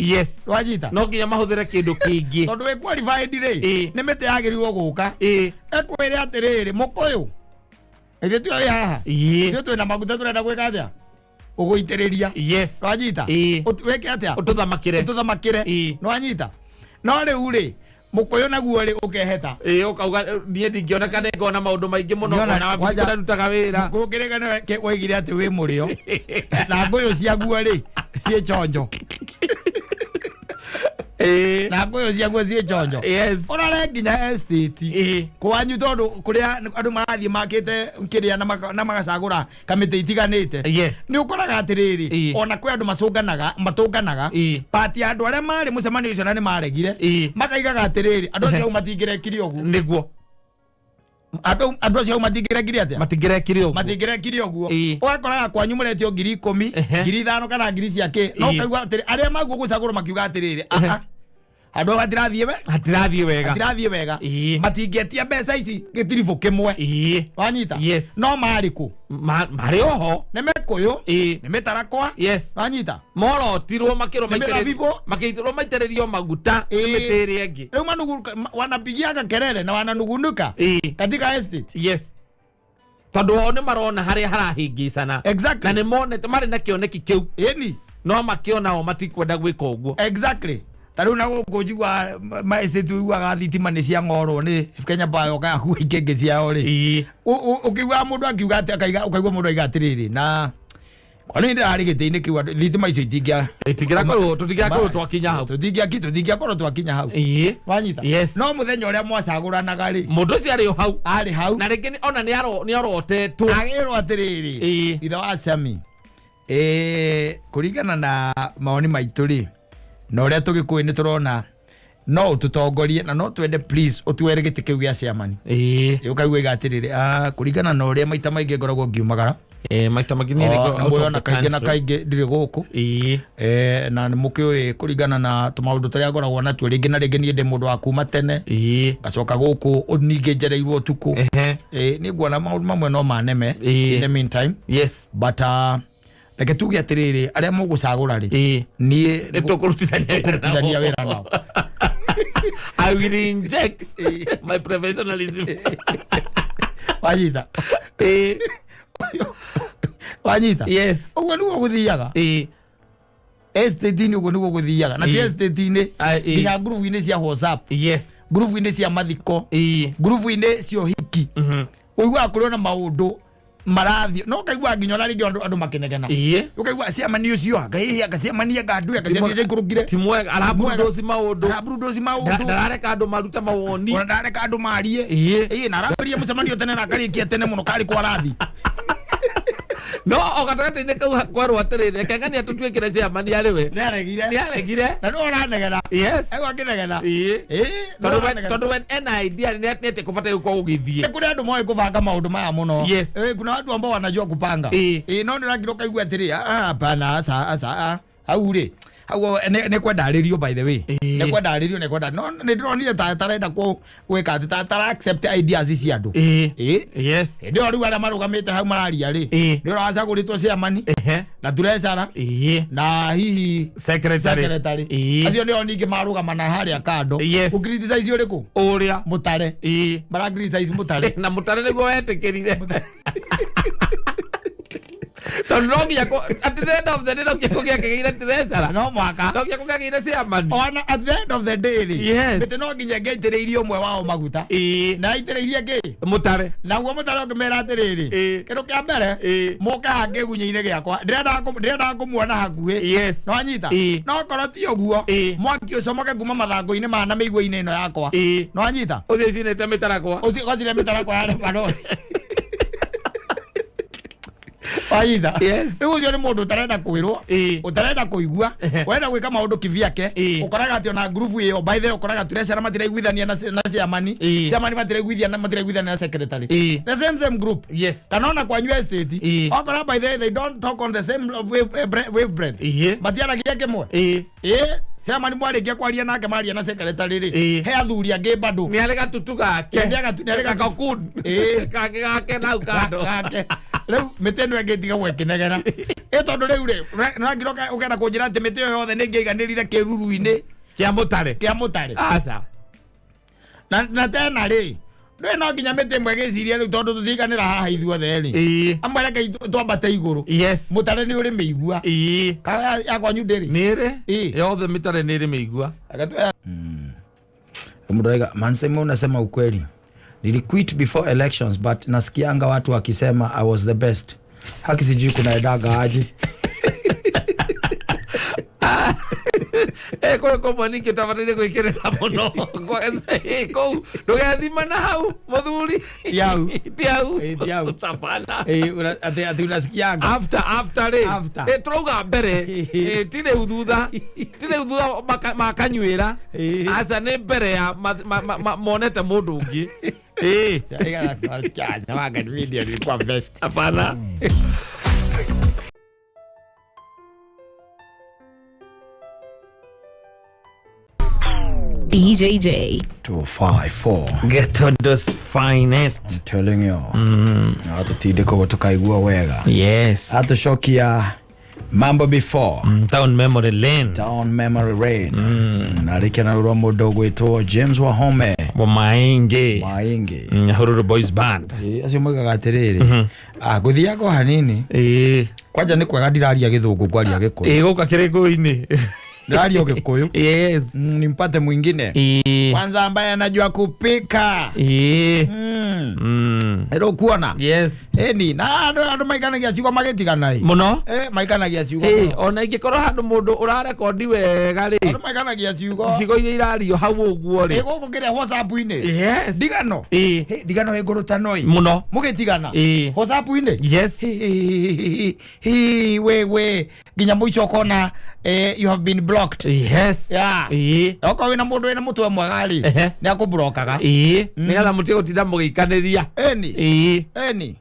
Wanyita? No nginya mahũthĩre kĩndũ kĩngĩ. Tondũ wĩ qualified rĩ, nĩ mĩtĩ yagĩrĩirwo gũka ĩkwĩre atĩrĩrĩ, mũkũyũ, ithuĩ tiwe wĩ haha, ithuĩ twĩna maguta, tũrenda gwĩka atĩa? Ũgũitĩrĩria. Wanyita? Wĩke atĩa? Ũtũthamakĩre. Ũtũthamakĩre. Nĩwanyita? No rĩu rĩ, mũkũyũ naguo rĩ, ũkeheta. Ũkauga niĩ ndingĩoneka nĩ ngona maũndũ maingĩ mũno, Niona- ona wabici kwanja- kũrĩa ndutaga wĩra. Mũkũyũ kĩrĩa nĩwe woigire atĩ wĩ mũrĩo, na ngũyũ ciaguo rĩ ciĩ chonjo. Na ngũyũ ciaguo ciĩ chonjo. Ũrore nginya estate kwanyu, tondũ kũrĩa andũ marathiĩ makĩte kĩrĩa na magacagũra kamĩtĩ itiganĩte, nĩ ũkoraga atĩrĩrĩ, ona kwĩ andũ macũnganaga, matũnganaga, pati ya andũ arĩa marĩ mũcemanio ũcio na nĩ maregire, makaigaga atĩrĩrĩ, andũ acio hau matingĩrekire ũguo. Nĩguo. Andũ acio hau matingĩrekire atĩa? Matingĩrekire ũguo. Matingĩrekire ũguo. Ũgakoraga kwanyu mũretio 10,000, 5,000 kana ngiri cia kĩ, no ũkaigua atĩrĩ, arĩa maguo gũcagũrwo makiuga atĩrĩrĩ, "Aha, handũ hau hatirathiĩ we, Hatirathiĩ wega. Hatirathiĩ wega. Matingĩetia mbeca ici gĩtiribũ kĩmwe." Wanyita? Yes. No marĩ kũ? Marĩ oho. Nĩ mĩkũyũ, nĩ mĩtarakwa. Wanyita? Morotirwo makĩrwo Nĩ mĩthabibũ. Makĩitĩrwo maitĩrĩrio maguta nĩ mĩtĩ ĩrĩa ĩngĩ. Rĩu wanapigiaga kelele na wananugunuka katika estate. Yes, tondũ o nĩ marona harĩa harahĩngĩcana. Na nĩ monete, marĩ na kĩoneki kĩu, no makĩona o matikwenda gwĩka ũguo. Exactly. Ta rĩu na gũkũ njigua ma estate, ũiguaga thitima nĩ ciang'orwo nĩ Kenya Power, yoka yakua ikĩngĩ ciao rĩ. Ũkĩiguaga mũndũ akiuga atĩ akaiga, ũkaigua mũndũ aiga atĩrĩrĩ, na kwani ndĩrarĩ gĩtĩ-inĩ kĩu, thitima icio itingĩa Itingĩrakorwo, tũtingĩrakorwo twakinya hau. Tũtingĩakorwo twakinya hau. Wanyita? Yes. No mũthenya ũrĩa mwacagũranaga rĩ, Mũndũ ũcio arĩ o hau. Arĩ hau. Na rĩngĩ ona nĩ arotetwo. Agĩrwo atĩrĩrĩ, ithe wa Sami, kũringana na mawoni maitũ rĩ, na ũrĩa tũgĩkũĩ, nĩ tũrona no ũtũtongorie na no twende, please ũtuere gĩtĩ kĩu gĩa chairman. Ũkaigua iga atĩrĩrĩ, "Ah, kũringana na ũrĩa maita maingĩ ngoragwo ngiumagara, Maita maingĩ niĩ nĩngoragwo na out of muoyona the kaingĩ na country. kaingĩ ndirĩ gũkũ, na nĩ mũkĩũĩ kũringana na tũmaũndũ tũrĩa ngoragwo natuo, rĩngĩ na rĩngĩ niĩ ndĩ mũndũ wa kuma tene, ngacoka gũkũ ningĩ njereirwo ũtukũ. Nĩ nguona maũndũ mamwe no maneme in the meantime, but reke tuge atĩrĩrĩ, arĩa mũgũcagũra rĩ, niĩ Nĩ tũkũrutithania wĩra tũkũrutithania nao. Wĩra nao." I will inject my professionalism. Wanyita? Wanyita? Yes. Ũguo nĩguo gũthiaga estate-inĩ, ũguo nĩguo gũthiaga, na ti estate-inĩ, nginya ngurubu-inĩ cia WhatsApp, ngurubu-inĩ cia mathiko, ngurubu-inĩ cia ũhiki, ũiguaga kũrĩ ona maũndũ marathiĩ, no ũkaigua nginya ona rĩngĩ andũ makĩnegena, ũkaigua ciamani ũcio anga hihi anga ciamani anga andũ anga ciamani ciaikũrũkire. Ti mwega, araburudoci maũndũ. Araburudoci maũndũ. Ndarareka andũ marute mawoni. Ona ndarareka andũ marie. Na arambĩrĩria mũcemanio tene na akarĩkia tene mũno, karĩ kwa rathi. No o gatagatĩ-inĩ kau kwerwo atĩrĩrĩ, reke ng'ania tũtuĩkĩre chairman arĩ we. Nĩaregire. Nĩaregire. Na nĩwe ũranegena. Aigua akĩnegena. Nĩwe ũranegena. Tondũ we ena idea nĩ atĩ kũbataire gũkorwo gũgĩthiĩ. Nĩ kũrĩ andũ moĩ kũbanga maũndũ maya mũno. Kuna watu ambao wanajua kupanga. No nĩ ũrangira ũkaigua atĩrĩ, "Ah, hapana, asa asa, ah, hau rĩ Hau nĩ kwenda arĩrio, by the way. Ĩĩ. Nĩ kwenda arĩrio, nĩ kwenda, no nĩ ndĩronire ta tarenda gwĩka atĩ ta tara accept ideas cia andũ. Ĩĩ. Ĩĩ. Yes. Hĩndĩ ĩyo rĩu arĩa marũgamĩte hau mararia rĩ, Ĩĩ. nĩ ũracagũrĩtwo chairman na treasurer na hihi Secretary. secretary. Ĩĩ. Acio nĩo ningĩ marũgama na harĩa kando. Yes. Gũ criticize ũrĩkũ? Ũrĩa. Mũtare. Ĩĩ. Mara criticize Mũtare. Na Mũtare nĩguo wetĩkĩrire, tondũ no nginya at the end of the day no nginya kũngĩakĩgĩire treasurer, no mwaka no nginya kũngĩakĩgĩire chairman. Ona at the end of the day rĩ, Yes. mĩtĩ no nginya ĩngĩaitĩrĩirie ũmwe wao maguta. Ĩĩ. Na aitĩrĩirie kĩ? Mũtare. Naguo Mũtare ũkĩmera atĩrĩrĩ, Ĩĩ. kĩndũ kĩa mbere, Ĩĩ. mũke haha kĩgunyĩ-inĩ gĩakwa, ndĩrendaga kũmuona hakuhĩ. Yes. Nĩwanyita? Ĩĩ. No korwo ti ũguo, Ĩĩ. mwaki ũcomoke kuma mathangũ-inĩ ma na mĩigua-inĩ ĩno yakwa. Ĩĩ. Nĩwanyita? Ũthiĩ cinĩte mĩtarakwa. Ũcio gocire mĩtarakwa ya Lebanoni. Wanyita? Yes. Rĩu ũcio nĩ mũndũ ũtarenda kwĩrwo, Ĩĩ. ũtarenda kũigua, wenda gwĩka maũndũ kivyake. Ĩĩ. Ũkoraga atĩ ona ngurubu ĩyo, by the way, ũkoraga treasurer matiraiguithania na chairman, Ĩĩ. chairman matiraiguithania na secretary. Ĩĩ. The same group. Yes. Kana ona kwanyu estate, Ĩĩ. okora by the way they don't talk on the same wave breath. Ĩĩ. Matiaragia kĩmwe. Ĩĩ. Ĩĩ, chairman mwarĩkia kwaria nake, maria na secretary rĩ, Ĩĩ. he athuri angĩ bado. Nĩ arĩ gatutu gake. Ĩĩ, nĩ arĩ gakokun. Ĩĩ. Kangĩ gake nau kando. Gake rĩu mĩtĩ ĩno ĩngĩ ĩtigagwo ĩkĩnegena ĩ, tondũ rĩu rĩ, nĩwangira ũkenda kũnjĩra atĩ mĩtĩ ĩyo yothe nĩ ĩngĩaiganĩrire kĩruru-inĩ Kĩa Mũtare? Kĩa Mũtare. Aca. Na tena rĩ, ndũĩ no nginya mĩtĩ ĩmwe ĩgĩciria rĩu, tondũ tũtiganĩra haha ithuothe rĩ, amwe reke twambate igũrũ. Yes. Mũtare nĩ ũrĩ mĩigua. Ĩĩ. Kana ya kwanyu ndĩrĩ? Nĩ ĩrĩ. Ĩĩ. Yothe mĩtare nĩ ĩrĩ mĩigua. Mũndũ arauga, "Mansemo, unasema ukweli. Niliquit before elections, but nasikianga watu wakisema I was the best. Haki sijui kunaendaga aje." Eh, kũrĩ kũmwe ningĩ ũtabataire gwĩkĩrĩra mũno. Kũu ndũgethima na hau, mũthuri. Ti hau. Ti hau. Ĩ, ti hau. Tabana. Eh, ati unasikianga After rĩ. After. Eh, tũrauga mbere. Eh, ti rĩu thutha, ti rĩu thutha makanyuĩra. Ĩ. Aca, nĩ mbere ya monete mũndũ ũngĩ. Ĩ. Nasikia, mimi ndio nilikuwa best. Hapana. DJJ. 254. Ghetto dos finest. I'm telling you, atutindĩkwo tukaigua wega. Yes. Atũcokia mambo before. Town memory lane. Down memory lane. Na rĩkia na rũrwa mũndũ ũgwĩtwo James Wahome. Wa Maingĩ. Maingĩ. Nyahururu Boys Band. Ĩ, acio moigaga atĩrĩrĩ, ah, ngũthiaga o hanini. Ĩ. Kwanja nĩ kwega ndiraria gĩthũngũ, ngwaria gĩkũyũ. Ĩ, gũka kĩrĩ ngũi-inĩ. Ndiraria o gĩkũyũ. Yes. Nimpate mwingine Ĩ. kwanza ambaye anajua kupika. Ĩ. Rĩu kuona. Yes. Ĩni na andũ maikanagia ciugo magĩtigana ĩ. Mũno. Eh, maikanagia ciugo Ĩ, mũno. ona ingĩkorwo handũ mũndũ ũrarekondi wega rĩ, Andũ maikanagia ciugo. cigo iria irario hau ũguo Ĩ, rĩ. gũkũ kĩrĩa WhatsApp-inĩ. Yes. Ndigano. Ĩ. Hĩ, ndigano ĩ ngũrũtano ĩ. Mũno. Mũgĩtigana. Ĩ. WhatsApp-inĩ. Yes. Hi, hi, hi, hi, we we nginya mũico ũkona, you have been blocked. Yes. Yeah. Ĩ. Okorwo wĩna mũndũ wĩna mũtwe mwega rĩ, nĩ akũblokaga. Ĩ, nĩgetha mũtige gũtinda mũgĩikanĩria. Ĩni. Ĩ. Ĩni,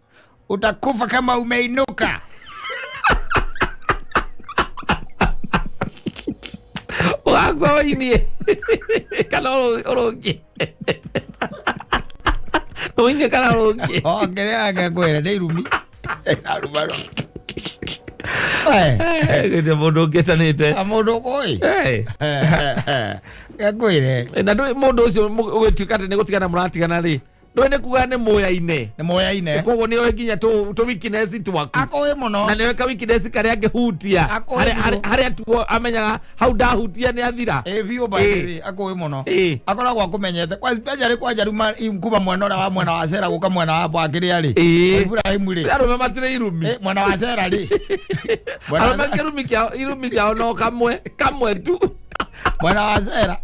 utakufa kama umeinuka. Ũgakua wĩinie kana ũrũngie, ũinie kana ũrũngie. O kĩrĩa ngekwĩra nĩ irumi arumaro. Gĩte mũndũ ũngĩtanĩte. Mũndũ kũĩ ngekwĩre. Na ndũĩ mũndũ ũcio ũgĩtuĩka atĩ nĩ gũtigana mũratigana rĩ, ndũĩ nĩ kuga nĩ mũyaine. Nĩ moyaine. Koguo nĩ oĩ nginya tũ weakness twaku. Akũĩ mũno. Na nĩoĩ ka weakness karĩa angĩhutia. Akũĩ mũno. Harĩa tuo amenyaga hau ndahutia nĩ athira. Ĩ biũ, by the way, akũĩ mũno. Ĩ. Akoragwo akũmenyete kwa especially kwanja rĩu kuma mwena ũrĩa wa mwena wa cera gũka mwena wa wakĩrĩa rĩ. Ĩ. Ibrahim rĩ. Arũme matirĩ irumi. Ĩ, mwena wa cera rĩ. Mwena wa Arũme kĩrumi kĩao, irumi ciao no kamwe kamwe tu. Mwena wa cera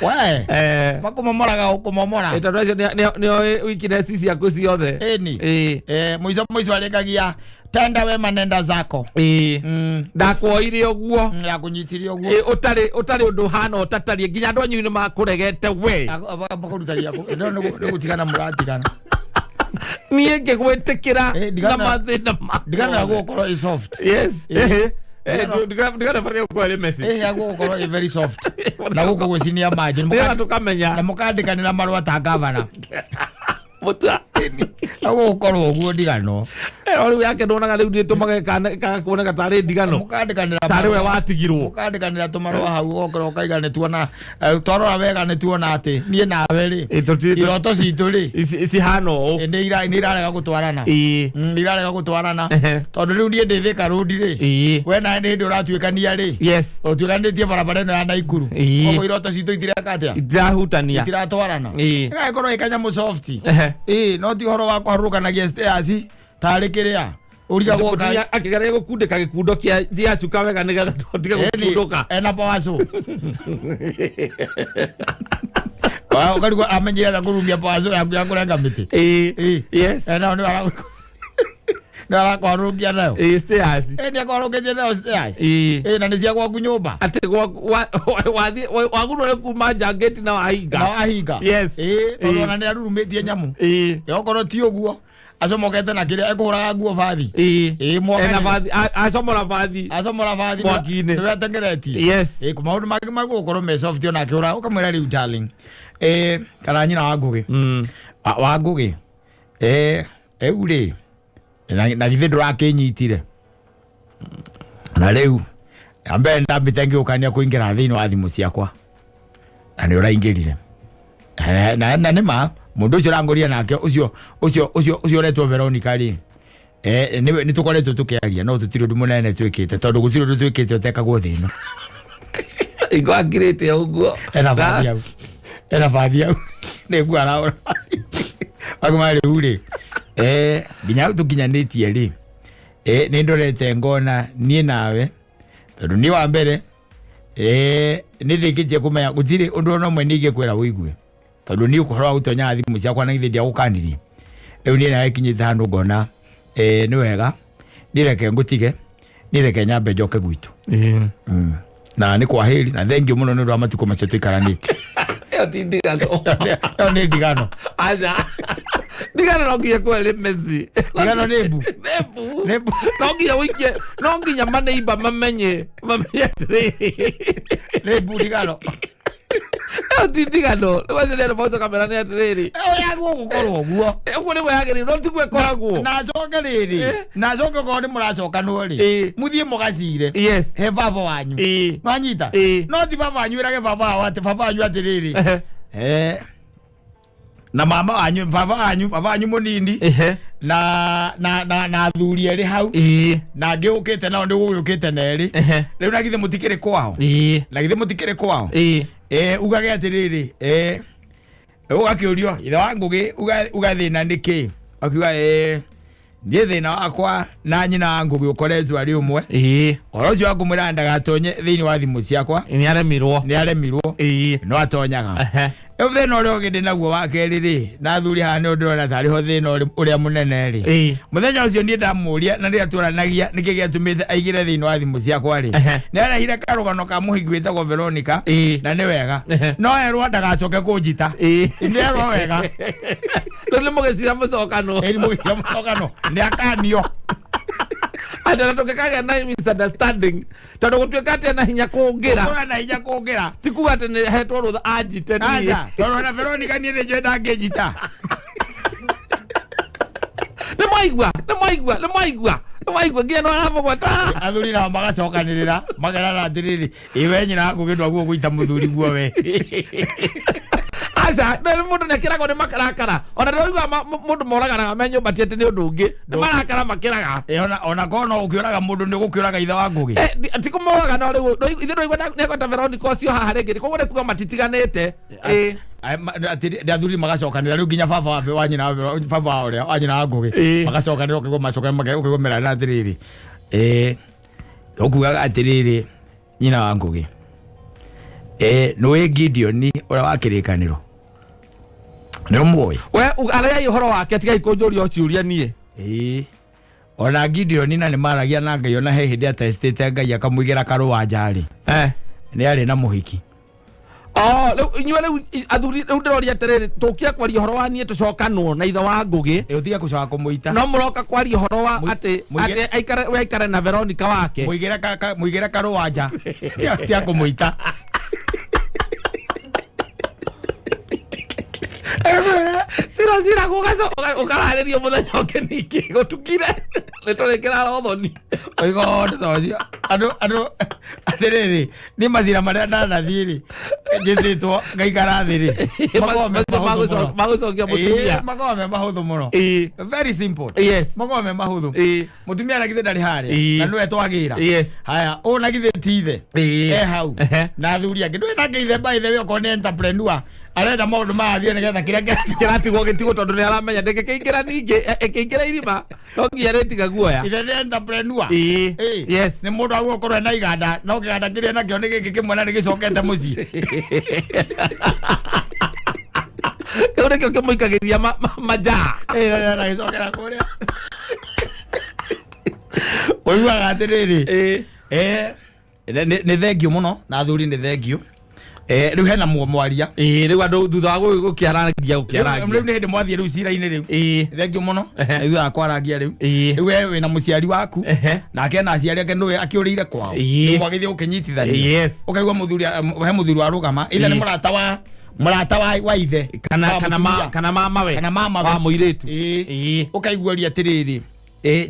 we makũmomoraga ũkũmomora. Tondũ acio nĩoĩ weakness ciaku ciothe. Ĩni. Ĩ. Mũico mũico arĩkagia tenda wema nenda zako. Ĩ, ndakuoire ũguo. Yakũnyitirie ũguo. Ĩ, ũtarĩ ũndũ ũhana ũtatarie, nginya andũ anyu nĩ makũregete we. Makũrutagia nĩ gũtigana mũratigana. Niĩ ngĩgwĩtĩkĩra Ĩ, na mathĩna makwa ndigana mothe. gũkorwo ĩ soft. Yes. Ĩ. Ndigana bataire gũkorwo ĩrĩ messy. Ĩheagwo gũkorwo ĩ very soft na gũkũ gwĩcinia manji Nĩgetha tũkamenya. Na mũkandĩkanĩra marũa ta gavana. Mũtua. Na gũgũkorwo ũguo ndigano. O rĩu yake ndonaga rĩu nĩ ĩtũmaga ĩkaga kuoneka tarĩ ndigano. Mũkandĩkanĩra Tarĩ we watigirwo. Mũkandĩkanĩra tũmarũa hau ũgokorwo ũkaiga nĩ tuona twarora wega nĩ tuona atĩ niĩ nawe rĩ iroto citũ rĩ cihana ũũ. Nĩ irarega gũtwarana. Nĩ irarega gũtwarana. Tondũ rĩu niĩ ndĩ Thika Road rĩ. We nawe nĩ hĩndĩ ũratuĩkania rĩ. Yes. Ũtuĩkanĩtie barabara ĩno ya Naikuru. Koguo iroto citũ itireka atĩa? Itirahutania. Itiratwarana. Ĩgagĩkorwo ĩ kanyamũ soft. No ti ũhoro wa kũharũrũkanagia stairs tarĩ kĩrĩa ũrigagwo akĩgeria gũkundĩka gĩkundo kĩa cuka wega nĩgetha tũtige gũkundũka. Ena power saw. Ũkarigwo amenyire atĩa kũrumia power saw yaku ya kũrenga mĩtĩ. Yes. Ena nĩ arakwarũkia nayo. Stairs. Nĩ akwarũkĩtie nayo stairs. Na nĩ cia gwaku nyũmba. Atĩ wagurwo nĩ kuma nja gate na wahinga. Na wahinga. Yes. Tondũ ona nĩ arurumĩtie nyamũ. Okorwo ti ũguo acomokete na kĩrĩa ekũhũraga nguo bathi. Ena bathi acomora bathi. Acomora bathi mwaki-inĩ. Nĩwe atengeretie. Yes. Maũndũ mangĩ magũgũkorwo me soft ona akĩhũra ũkamwĩra rĩu darling. Kana nyina wa Ngũgĩ. Wa Ngũgĩ. Rĩu rĩ na githĩ ndũrakĩnyitire. Na rĩu ambe ndambĩte ngĩũkania kũingĩra thĩinĩ wa thimũ ciakwa. Na nĩ ũraingĩrire. Na nĩ ma mũndũ ũcio ũrangũria nake ũcio ũcio ũcio ũcio ũretwo Veronica rĩ. Nĩ tũkoretwo tũkĩaria no tũtirĩ ũndũ mũnene twĩkĩte tondũ gũtirĩ ũndũ twĩkĩte ũtekagwo thĩ ĩno. Ingo akirĩte ũguo. Ena bathi hau. Ena bathi hau. Nĩguo arahũra. Akuma rĩu rĩ. Nginya hau tũkinyanĩtie rĩ. Nĩ ndorete ngona niĩ nawe tondũ niĩ wa mbere nĩ ndĩkĩtie kũmenya gũtirĩ ũndũ ona ũmwe ningĩkwĩra ũigue. Tondũ niĩ ũhoro wa gũtonya thimũ ciakwa na githĩ ndiagũkanirie. Rĩu niĩ nawe kinyĩte handũ ngona nĩ wega niĩ reke ngũtige niĩ reke nyambe njoke gwitũ. Na nĩ kwaheri na thengiũ mũno nĩ ũndũ wa matukũ macio tũikaranĩtie. Ĩyo ti ndigano. Ĩyo nĩ ndigano. Aca. Ndigano no nginya kwere messy. Ndigano nĩ mbu. Nĩ mbu. No nginya ũikie, no nginya maneiba mamenye atĩrĩrĩ. Nĩ mbu ndigano. Ĩyo ti ndigano. Nĩ wacio nĩ andũ kamera nĩ atĩrĩrĩ. Ĩyo yagwo gũkorwo ũguo. Ũguo nĩguo yagĩrĩire, no tiguo ĩkoragwo. Na acoke rĩrĩ. Na acoke okorwo nĩ mũracokanwo rĩ. Mũthiĩ mũgacire. Yes. He baba wanyu. Nwanyita. No ti baba wanyu ĩrage baba wao atĩ baba wanyu atĩrĩrĩ. Na mama wanyu baba wanyu mũnini. Na na na na athuri erĩ hau. Na angĩ ũkĩte nao nĩ gũgĩũkĩte na erĩ. Rĩu na githĩ mũtikĩrĩ kwao. Na githĩ mũtikĩrĩ kwao. Ugage atĩrĩrĩ ũgakĩũrio ithe wa Ngũgĩ uga thĩna nĩ kĩ. Akiuga niĩ thĩna wakwa na nyina wa Ngũgĩ ũkoretwo arĩ ũmwe. Ũhoro ũcio wa kũmwĩra ndagatonye thĩinĩ wa thimũ ciakwa. Nĩ aremirwo. Nĩ aremirwo. No atonyaga. Rĩu thĩna ũrĩa ũngĩ ndĩ naguo wa kerĩ rĩ na athuri haha nĩ ndĩrona tarĩ ho thĩna ũrĩa mũnene rĩ. Mũthenya ũcio niĩ ndamũria na rĩrĩa twaranagia nĩkĩ gĩatũmĩte aingĩre thĩinĩ wa thimũ ciakwa rĩ. Nĩ arehire karũgano ka mũhiki wĩtagwo Veronica na nĩ wega. No erwo ndagacoke kũnjita. Nĩ erwo wega. Rĩu nĩ mũgĩcira mũcokano. Nĩ mũgĩcira mũcokano. Nĩ akanio. Atĩ tũngĩkagĩa na misunderstanding tondũ gũtuĩka atĩ ena hinya kũngĩra. Gũkorwo na hinya kũngĩra. Ti kuga atĩ nĩ hetwo rũtha anjite niĩ. Aca, tondũ ona Veronica niĩ nĩ njũĩ ndangĩnjita. Nĩ mwaigua, nĩ mwaigua, nĩ mwaigua. Nĩ mwaigua nginya no aramũgweta. Athuri nao magacokanĩrĩra makerana atĩrĩrĩ ĩ we nyina wa Ngũgĩ ndwaguo gũita mũthuri guo we. Aca, nĩ mũndũ nĩ akĩragwo nĩ makarakara. Ona ndĩraigua mũndũ moraganaga me nyũmba ti atĩ nĩ ũndũ ũngĩ. Nĩ marakara makĩraga. Ona korwo no ũkĩũraga mũndũ nĩ ũgũkĩũraga ithe wa Ngũgĩ. Ti kũmoraga no rĩu ithuĩ ndũraigua nĩ egweta Veronica ũcio haha rĩngĩ koguo nĩ kuga matitiganĩte. Atĩ athuri magacokanĩrĩra rĩu nginya baba wa nyina baba wa ũrĩa wa nyina wa Ngũgĩ magacokanĩrĩra ũkaigua macokanĩrĩra ũkaigua merana atĩrĩrĩ. Ũkugaga atĩrĩrĩ nyina wa Ngũgĩ. Nĩũĩ Gideon ũrĩa wa kĩrĩkanĩro. Nĩ ũmũĩ. We arĩa ũhoro wake tigai kũnjũria ciũria niĩ. Ona Gideon na nĩ maragia na Ngai ona he hĩndĩ atestĩte Ngai akamũigĩra karũa nja rĩ. Nĩ arĩ na mũhiki. Oh, rĩu inyuĩ rĩu athuri rĩu ndĩroria atĩrĩrĩ, tũkire kwaria ũhoro wa niĩ tũcokanwo na ithe wa Ngũgĩ. Ĩ, ũtige gũcoka kũmũita. No mũroka kwaria ũhoro wa atĩ atĩ aikare we aikare na Veronica wake. Mũigĩre mũigĩre karũa nja. Tia kũmũita. Cira cira ũkararĩrio mũthenya ũngĩ ningĩ gũtukire nĩ tũrĩkĩra rothoni. Oiga ũndũ ta ũcio. Andũ atĩrĩrĩ, niĩ macira marĩa ndanathiĩ rĩ, njĩtĩtwo ngaikara thĩ rĩ, makoragwo me mahũthũ mũno. Magũcokia mũtumia. Ĩĩ, makoragwo me mahũthũ mũno. Very simple. Makoragwo me mahũthũ. Mũtumia na githĩ ndarĩ harĩa, na nĩwe twagĩra. Haya, ũyũ na githĩ ti ithe. E hau. Na athuri angĩ. Ndũĩ nake ithe by the way okorwo nĩ entrepreneur, arenda maũndũ maya athiĩ nĩgetha kĩrĩa kĩratigwo. Kĩratigwo gĩtigwo tondũ nĩ aramenya ndĩngĩkĩingĩra ningĩ, ĩkĩingĩra irima no nginya rĩtiga guoya. Ithe nĩ entrepreneur. Ĩĩ. Yes. Nĩ mũndũ agũkorwo gũkorwo ena iganda, no kĩganda kĩrĩa nakĩo nĩ gĩkĩ kĩmwe na nĩ gĩcokete mũciĩ. Kĩu nĩkĩo kĩmũikagĩria majaa. Ĩĩ, na na gĩcokera kũrĩa. Ũiguaga atĩrĩrĩ. Nĩ thengio mũno na athuri nĩ thengio. Rĩu hena mwaria. Ĩĩ, rĩu andũ thutha wa gũkĩarangia, gũkĩarangia. Rĩu nĩ hĩndĩ mwathiĩ rĩu cira-inĩ rĩu. Thengio mũno. Thutha wa kwarangia rĩu. Rĩu we wĩna mũciari waku. Nake ena aciari ake nĩwe akĩũrĩire kwao. Rĩu mwagĩthiĩ gũkĩnyitithania. Ũkaigua mũthuri, he mũthuri warũgama. Either nĩ mũrata wa ithe. Kana, Wa kana ma, mũtumia. kana mamawe. Kana mamawe. Wa mũirĩtu. Ũkaigua ũria atĩrĩrĩ.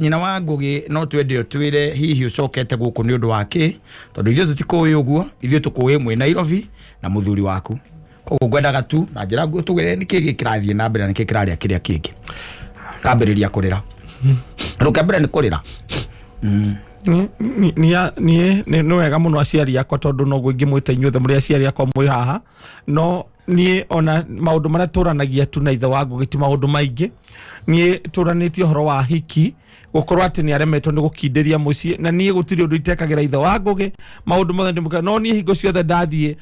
Nyina wa Ngũgĩ no twende ũtwĩre hihi ũcokete gũkũ nĩ ũndũ wa kĩ, tondũ ithuĩ tũtikũĩ ũguo, ithuĩ tũkũĩ mwĩ Nairobi na mũthuri waku. Koguo ngwendaga tu na njĩra nguhĩ tũgĩre nĩkĩ gĩkĩ kĩrathiĩ na mbere na nĩkĩ kĩrarĩa kĩrĩa kĩngĩ. Kambĩrĩria kũrĩra. Rũke mbere nĩ kũrĩra. Niĩ nĩ wega mũno aciari akwa tondũ noguo ingĩmwĩta inyuothe mũrĩ aciari akwa mwĩ haha, no niĩ ona maũndũ marĩa tũranagia tu na ithe wa Ngũgĩ ti maũndũ maingĩ. Niĩ tũranĩtie ũhoro wa hiki, gũkorwo atĩ nĩ aremetwo nĩ gũkindĩria mũciĩ, na niĩ gũtirĩ ũndũ itekagĩra ithe wa Ngũgĩ, maũndũ mothe ndĩmũkĩra. No niĩ hingo ciothe ndathiĩ,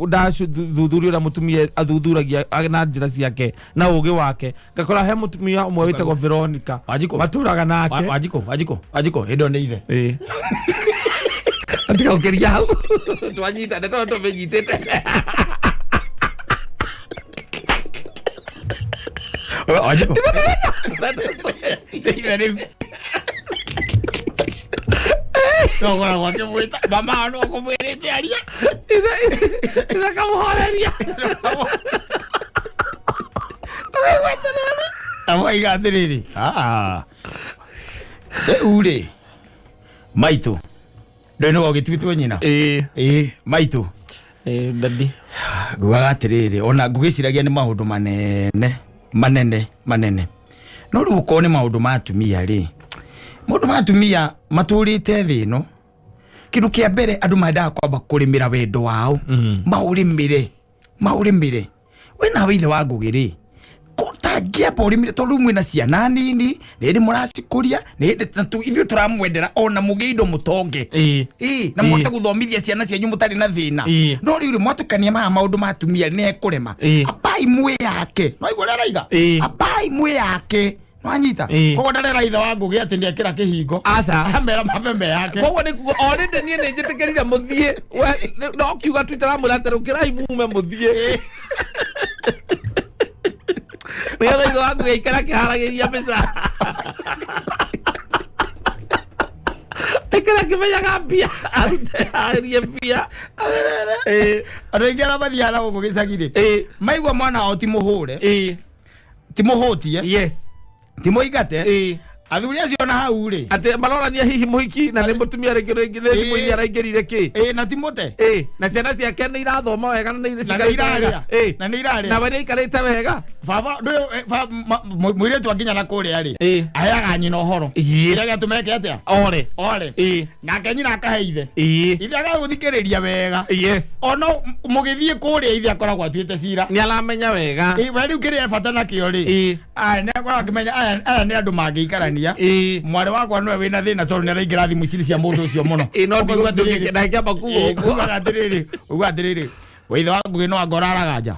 ndathuthuria ũrĩa mũtumia athuthuragia na njĩra ciake na ũgĩ wake, ngakora he mũtumia ũmwe wĩtagwo Veronica. Wanjikũ. Matũraga nake. Wanjikũ, Wanjikũ, Wanjikũ, hĩndĩ ĩyo nĩ ithe. Atiga gũkĩria hau. Twanyita, nĩ tondũ tũmĩnyitĩte. Wanjikũ. Ithe rĩu. No ũkoragwo akĩmwĩta, mama no akũmwĩrĩte aria. Ithe akamũhoreria. Amwaiga atĩrĩrĩ, rĩu rĩ, maitũ, ndũĩ nĩwe ũgĩtuĩtwo nyina? Maitũ. Daddy. Ngugaga atĩrĩrĩ, ona ngũgĩciragia nĩ maũndũ manene, manene, manene. No rĩu okorwo nĩ maũndũ ma atumia rĩ, maũndũ ma atumia matũrĩte thĩ ĩno. Kĩndũ kĩa mbere andũ mendaga kwamba kũrĩmĩra wendo wao. Maũrĩmĩre, maũrĩmĩre. We nawe ithe wa Ngũgĩ rĩ, tangĩamba ũrĩmĩre tondũ mwĩna ciana nini, nĩ hĩndĩ mũracikũria, nĩ hĩndĩ na ithuĩ tũramwendera ona mũgĩe indo mũtonge. Na mũhote gũthomithia ciana cianyu mũtarĩ na thĩna. No rĩu rĩ, mwatukania maya maũndũ ma atumia nĩ ekũrema. Ambai mwĩ yake. No igua ũrĩa araiga? Ambai mwĩ yake. Nwanyita? Koguo ndarera ithe wa Ngũgĩ atĩ nĩekĩra kĩhingo. Aca. Amera mabembe yake. Koguo nĩ kuga, already niĩ nĩ njĩtĩkĩrire mũthiĩ. We, no kiuga tu itaramwĩra atĩ rũkĩrai mume mũthiĩ. Nĩgetha ithe wa Ngũgĩ aikare akĩharagĩria mbeca. Aikare akĩmenyaga mbia, arute harĩrie mbia. Andũ aingĩ arĩa mathiaga na gũkũ gĩcagi-rĩ, maigua mwana wao ti mũhũre, ti mũhũtie, ti mũingate, athuri acio na hau rĩ. Atĩ marorania hihi mũhiki na nĩ mũtumia rĩngĩ rĩngĩ nĩ thimũ-inĩ araingĩrire kĩ? Na ti mũte. Na ciana ciake nĩ irathoma wega na nĩ Na nĩ cikarĩte irarĩa. wega. Na nĩ irarĩa. Na we nĩ aikarĩte wega. Baba, ndũyũ, mũirĩtu akinya na kũrĩa rĩ, aheaga nyina ũhoro. Kĩrĩa gĩatũma eke atĩa? Ore. Ore. Nake nyina akahe ithe. Ithe agagũthikĩrĩria wega. Ona mũgĩthiĩ kũrĩa ithe akoragwo atuĩte cira. Nĩ aramenya wega. We rĩu kĩrĩa ebata nakĩo rĩ, aya nĩ akoragwo akĩmenya aya nĩ andũ mangĩikarania. Mwarĩ wakwa nĩwe wĩna thĩna tondũ nĩ araingĩra thimũ ici cia mũndũ ũcio mũno. No Ũkaigua atĩrĩrĩ. ndangĩamba kuga ũguo. Ũkaigua atĩrĩrĩ, ũkaigua atĩrĩrĩ, we ithe wa Ngũgĩ no anga ũraraga nja.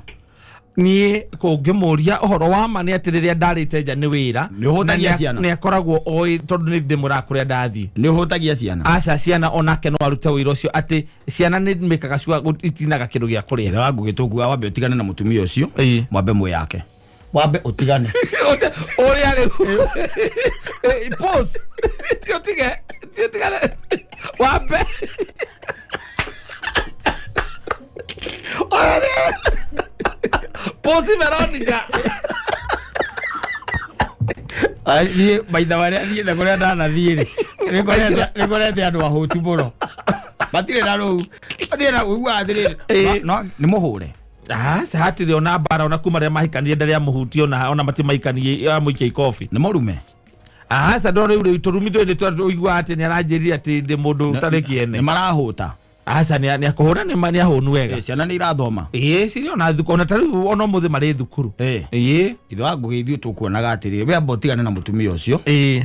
Niĩ kũngĩmũria ũhoro wa ma nĩ atĩ rĩrĩa ndarĩte nja nĩ wĩra. Nĩ ũhũtagia ciana. Nĩ akoragwo oĩ tondũ nĩ ndĩmũraga kũrĩa ndathiĩ. Nĩ ũhũtagia ciana. Aca, ciana onake no arute wĩra ũcio atĩ ciana nĩ mĩkaga cua itinaga kĩndũ gĩa kũrĩa. Ithe wa Ngũgĩ, tũkuga wambe ũtigane na mũtumia ũcio. Ĩĩ. Mwambe mwĩyake, wambe ũtigane. Ũrĩa rĩu pause, ti ũtige, ti ũtigane, wambe pause Veronica. Niĩ maitha marĩa thiĩte, kũrĩa ndanathiĩ rĩ, nĩ ngorete andũ ahũtu mũno, matirĩ na rũu, matirĩ na ũiguaga atĩrĩrĩ. No nĩ mũhũre. Aca, hatirĩ ona mbara, ona kuma rĩrĩa mahikanire ndarĩ amũhutie, ona matimaikanie amũikia ikobi. Nĩ mũrume. Aca, no rĩu tũrumi ndũĩ nĩ tũiguaga atĩ nĩ aranjĩrire atĩ ndĩ mũndũ ũtarĩ kĩene. Nĩ marahũta. Aca, nĩ akũhũra, nĩ ahũnu wega. Ciana nĩ irathoma? Ĩĩ, cirĩ ona thukuru, ona ta rĩu ona ũmũthĩ marĩ thukuru. Ĩĩ. Ithe wa Ngũgĩ, ithuĩ tũkuonaga atĩrĩrĩ, we amba ũtigane na mũtumia ũcio.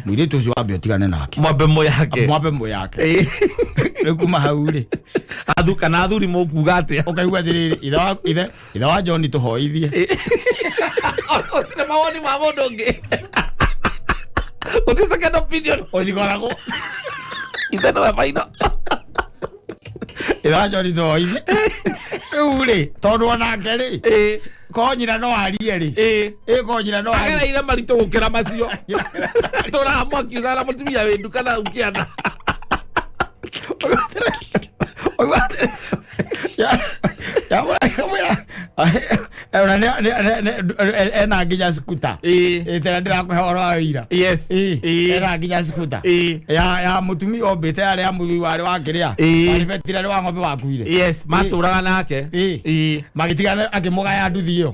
Mũirĩtu ũcio wambe ũtigane nake. Mwambe mũyake. Mwambe mũyake. Rĩu kuma hau rĩ, athu kana athuri mũkuga atĩa? Ũkaigua atĩrĩrĩ, ithe wa John, tũhoithie. Ũtirĩ mawoni ma mũndũ ũngĩ, gũtirĩ second opinion. Ũthikoragwo ithe nĩwe maino. Ithe wa John, tũhoithie. Rĩu rĩ, tondũ onake rĩ, ko nyina no arie rĩ, ĩ ko nyina no arie. Agereire maritũ gũkĩra macio tũraha mwakiuga na mũtumia wĩ nduka na ũkĩana. Ũkaigua atĩrĩ, yamwĩra ona ena nginya scooter. Ĩ tena ndĩrakũhe ũhoro wa wĩira. Ena nginya scooter ya mũtumia ombĩte, yarĩ ya mũthuri warĩ wa kĩrĩa, waribetire wa ng'ombe wakuire. Yes, matũraga nake. Magĩtigana, akĩmũgaya nduthi ĩyo,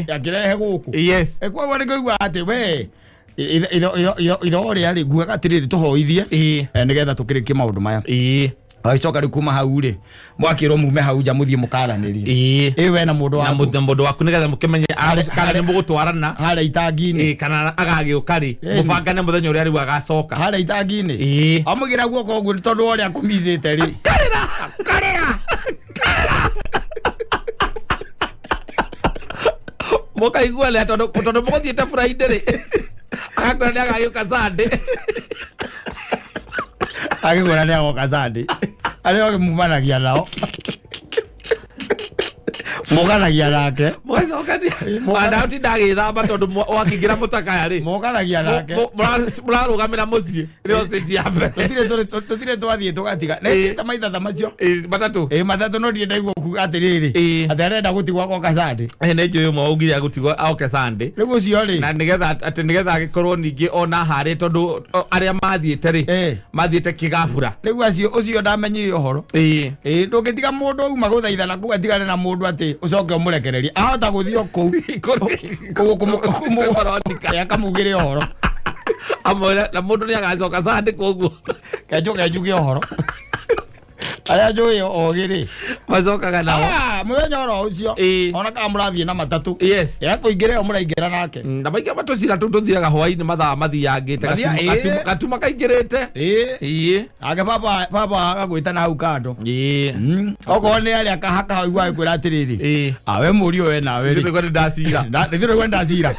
akĩrehe gũkũ. Koguo nĩ kũigua atĩ we ithe ũrĩa rĩ, nguaga atĩrĩrĩ, tũhoithie, nĩgetha tũkĩrĩkie maũndũ maya. Agĩcoka rĩu kuma hau rĩ, mwakĩrwo mume hau nja, mũthiĩ mũkaranĩrie. Ĩ we na mũndũ na waku. Na mũndũ waku, nĩgetha mũkĩmenye kana nĩ mũgũtwarana. Harĩa itangi-inĩ. Kana agagĩũka rĩ, mũbangane mũthenya ũrĩa rĩu agacoka. Harĩa itangi-inĩ. Amũgĩra guoko ũguo nĩ tondũ wa ũrĩa akũmicĩte rĩ. Karĩra, karĩra, karĩra, Mũkaigua rĩa tondũ mũgũthiĩte Friday rĩ, agakwĩra nĩ agagĩũka Sunday. Agĩkwĩra nĩ agoka Sunday, arĩa ũkĩmumanagia nao, mũganagia nake. Mũgacokania wanda ndagĩthamba tondũ wakĩingĩra mũtakaya rĩ, Mũganagia nake. Mũrarũgamĩra mũciĩ nĩyo stage ya mbere. Tũtirĩ twathiĩ tũgatiga nĩtĩte maitha ta macio. Matatũ. Ĩ, matatũ, no ndirĩ ndaigua kuga atĩrĩrĩ, atĩ arenda gũtigwo agoka Sunday. Nĩ njũĩ ũmwe waugire agũtigwo oke Sunday. Rĩu ũcio rĩ, Na nĩgetha atĩ nĩgetha agĩkorwo ningĩ ona harĩ tondũ arĩa mathiĩte rĩ, mathiĩte kĩgabura. Rĩu acio, ũcio ndamenyire ũhoro. Ĩ ndũngĩtiga mũndũ auma gũthaithana kũu atigane na mũndũ atĩ ũcoke ũmũrekererie, ahota gũthiĩ o kũu akamugĩre ũhoro. Amwĩre na mũndũ nĩ agacoka Sunday, koguo kenjuke njuge ũhoro arĩa njũĩ ogĩ rĩ, macokaga nao. Ah, mũthenya oro ũcio, ona kana mũrathiĩ na matatũ, yakũingĩra ĩyo mũraingĩra nake. Na maingĩ matũcira tũu tũthiaga hwaĩ-inĩ mathaa mathiangĩte. Gatuma kaingĩrĩte. Nake baba agagwĩta na hau kando. Okorwo nĩ arĩa kahaka hau agĩkwĩra atĩrĩrĩ, awe mũriũ we nawe rĩ, nĩguo nĩ ndacira. Nĩguo ndacira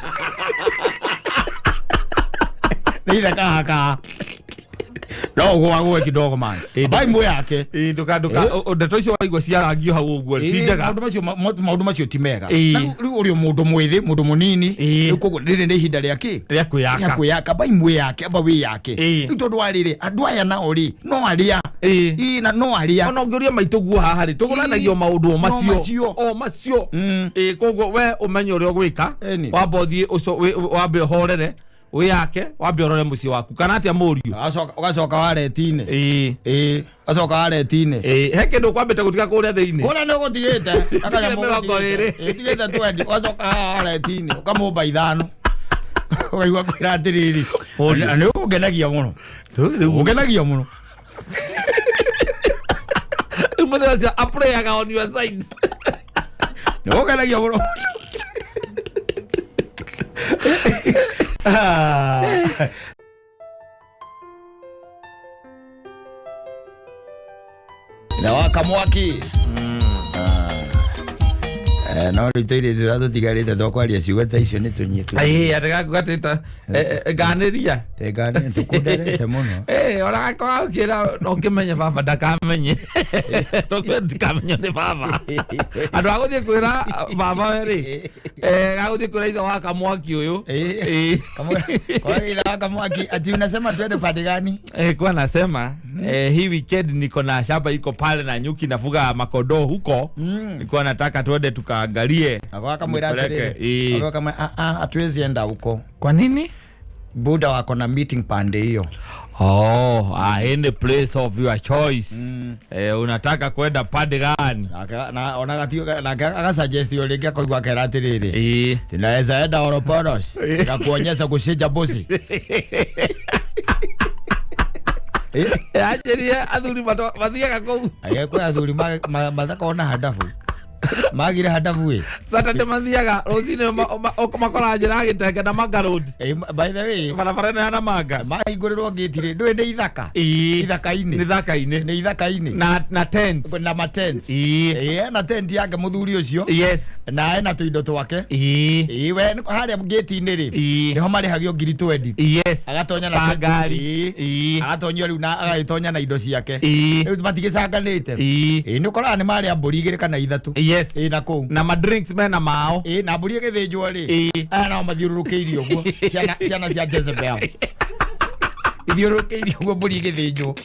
nĩ ithe kahaka no ũgũagũe kidogo man bai mũ yake. Nduka nduka ndeto icio waigua ciarangio hau ũguo ti njega. Maũndũ macio ti mega. Na rĩu ũrĩ o mũndũ mwĩthĩ, mũndũ mũnini. Rĩu koguo rĩrĩ nĩ ihinda rĩa kĩ? Rĩa kwĩyaka. Rĩa kwĩyaka, bai mwĩ yake, amba wĩ yake. Rĩu tondũ wa rĩrĩ, andũ aya nao rĩ, no arĩa Ĩ, na no arĩa Ona ũngĩũria maitũ guo haha rĩ, tũgũranagia maũndũ o macio. Macio. O macio. Koguo we ũmenye ũrĩa ũgwĩka. Wamba ũthiĩ wambe ũhorere, wĩyake, wambe ũrore mũciĩ waku, kana atĩa mũriũ? Ũgacoka wareti-inĩ. Ĩ, ũgacoka wareti-inĩ. He kĩndũ ũkwambĩte gũtiga kũrĩa thĩinĩ. Kũrĩa nĩ ũgũtigĩte akanyamũ. 20. Tigĩte 20, ũgacoka haha wareti-inĩ ũkamũmba ithano, ũkaigua kwĩra atĩrĩrĩ, Mũriũ. nĩ ũngenagia mũno, ũngenagia mũno. Rĩu mũthenya ũcio aprayaga on your side. Nĩ ũngenagia mũno. Ah. Inawaka mwaki. No rĩu tũirĩtu tũrĩa tũtigarĩte twakwaria ciugo ta icio nĩ tũnyitu. Ĩĩ, atĩ gaku gatĩta nganĩria. Tengane tũkunderete mũno. Eh, ona gakorwo gakĩra no kĩmenye baba ndakamenye. Tondũ ndikamenywo nĩ baba. Andũ a gũthiĩ kwĩra baba we rĩ, gagũthiĩ kwĩra ithe wa kamwaki ũyũ. Eh. Kwa ithe wa kamwaki ati unasema twende pande gani? Kwa nasema hii weekend niko na shamba iko pale na nyuki nafuga makondoo huko. Nilikuwa nataka twende tukaangalie. Nako akamwĩra Nipeleke, atĩrĩrĩ. eh. Nako akamwĩra ah ah hatuwezi enda huko. Kwa nini? Buda wako na meeting pande hiyo. Oh, any place of your choice. Unataka kwenda pande gani? Na ona gatio na agasuggest yo rĩngĩ akoigua akera atĩrĩrĩ. Tunaweza enda Oroporos nikakuonyesha kuchinja mbuzi. Anjĩrire athuri mathiaga kũu. Agĩkwo athuri mathakorwo na handabu. Magire handabu ĩ. Saturday mathiaga rũcinĩ makora njĩra ya Gĩtenge na Manga Road. By the way, Barabara ĩno ya Namanga. mahingũrĩrwo ngĩti rĩ, ndũĩ nĩ ithaka. Ithaka-inĩ. Nĩ ithaka-inĩ. Nĩ ithaka-inĩ. Na tent. Na matent. Ena tent yake mũthuri ũcio. Yes. Na ena tũindo twake. Ĩĩ, we harĩa ngĩti-inĩ rĩ. Nĩho marĩhagio ngiri 20. Yes. Agatonya na Ta ngari. Agatonyio rĩu na agagĩtonya na indo ciake. Rĩu matigĩcanganĩte. Ĩĩ, nĩ ũkoraga nĩ marĩa mbũri igĩrĩ kana ithatũ. Yes. Ĩĩ, na kũu. Na ma drinks mena mao. Ĩĩ, na mbũri ĩgĩthĩnjwo rĩ. Aya nao mathiũrũrũkĩirie ũguo. Ciana cia Jezebel. Ithiũrũrũkĩirie ũguo mbũri ĩgĩthĩnjwo.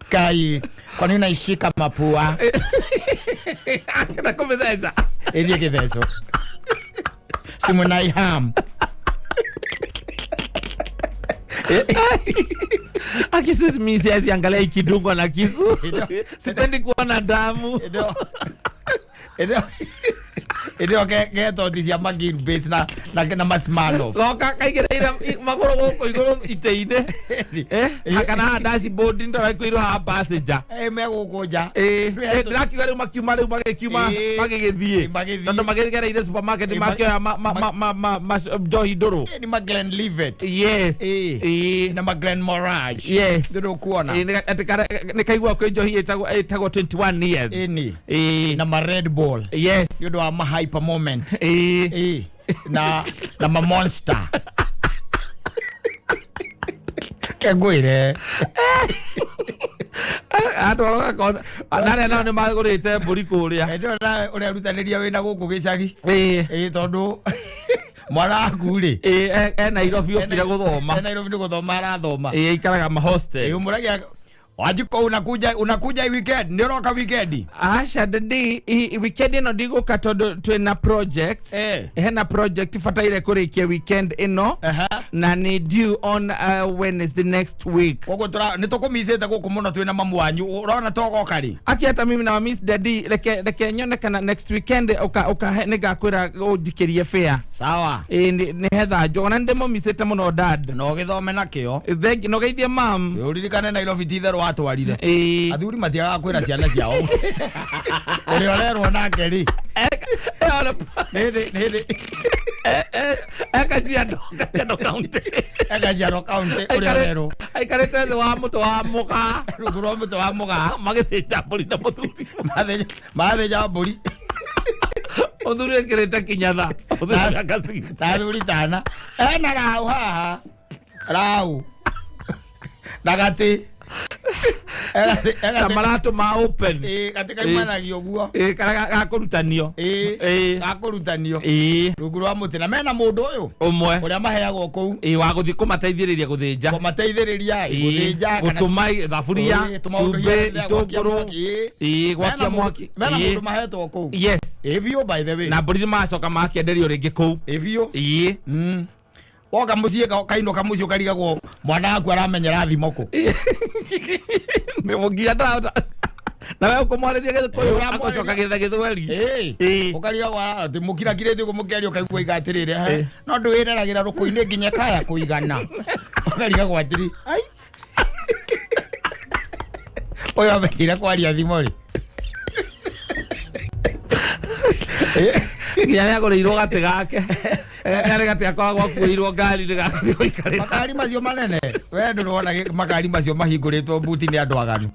Kai, kwa nini unaishika mapua? Na kũmĩtheca. Ĩthiĩ gĩthecwo. Simunaiham. Akisusi mimi siwezi angalia ikidungwa na kisu. Sipendi kuona damu. Ĩndĩ getoti cia Magill Base na Masmalo. Goka kaigĩrĩire magũrũ gũkũ igũrũ itĩ-inĩ. Kana haha dashboard ndĩrakwĩrwo haha passenger. Megũkũ nja. Ndĩrakiuga rĩu makiuma rĩu magĩkiuma magĩgĩthiĩ. Tondũ magĩgereire supermarket makĩoya njohi ndũrũ. Nĩ ma Glenlivet. Yes. Na ma Glenmorangie. Yes. Ndũkuona. Nĩ kaigua kwĩ njohi ĩtagwo 21 years. Na ma Red Bull. Yes. Nĩ ũndũ wa ma hyper moment. Na ma Monster. Kengwĩre. Atwara gakona. Narĩa nao nĩ magũrĩte mbũri kũrĩa. Ndĩrona ũrerutanĩria wĩna gũkũ gĩcagi. Tondũ mwana waku rĩ. E Nairobi okire gũthoma. E Nairobi nĩ gũthoma arathoma. Aikaraga ma hostel. Ũmũragia Wajiko unakuja weekend, nĩ ũroka weekend? Aca ndĩ weekend ĩno ndigũka tondũ twĩna project. Hena project bataire kũrĩkia weekend ĩno. Na nĩ due on Wednesday next week. Koguo nĩ tũkũmicĩte gũkũ mũno twĩna mamu wanyu. Ũrona togoka rĩ? Aki hata mimi na miss daddy reke nyone kana next weekend uka nĩngakwĩra ũnjikĩrie fare. Sawa. Nĩ hetha njogo na nĩndĩmũmicĩte mũno dad. Na ũgĩthome nakĩo. Na ũgeithie mam. Ũririkane Nairobi ti itherũ watwarire. Athuri matiagaga kwĩra ciana ciao. Ũrĩa ũrerwo nake rĩ. Nĩ Kajiado County. Kajiado County ũrĩa ũrerwo. Aikarĩte thĩ wa mũtĩ wa mũgaa. Rungu rwa mũtĩ wa mũgaa. Magĩthĩnja mbũri na mũthuri. Mathĩnja mbũri. Mũthuri ekĩrĩte kinyatha. Mũthuri agacita. Athuri tana. Ena rau haha. Rau. Na gatĩ. Na maratũ ma open. Gatĩ kaimanagia ũguo. Karĩa gakũrutanio. Gakũrutanio. Rungu rwa mũtĩ. Na mena mũndũ ũyũ. Ũmwe. Ũrĩa maheagwo kũu. Wa gũthiĩ kũmateithĩrĩria gũthĩnja. Kũmateithĩrĩria gũthĩnja. Gũtũma thaburia, cumbĩ, itũngũrũ. Gwakia mwaki. Mena mũndũ mahetwo kũu. Yes. Biũ by the way. Na mbũri nĩmacoka makĩenderio rĩngĩ kũu. Biũ. Woka mũciĩ kainũka mũciĩ ũkarigagwo mwana waku aramenyera thimũ kũ. Nĩ nginya ndarahota. Na we ũkũmwarĩria Gĩkũyũ agũcoka gĩtha Gĩthweri. Ũkarigagwo atĩ mũkirakirĩte ũguo mũkĩaria ũkaigua iga atĩrĩrĩ, no ndwĩreragĩra rũkũ-inĩ nginya kaya kũigana. Ũkarigagwo atĩrĩ, ai. Ũyũ amenyire kwaria thimũ rĩ. Nginya nĩagũrĩirwo gatĩ gake. Karĩ gatĩ gakoragwo akuĩirwo ngari nĩgathiĩ gũikarĩra. Makari macio manene. We ndũrona makari macio mahingũrĩtwo mbuti nĩ andũ aganu.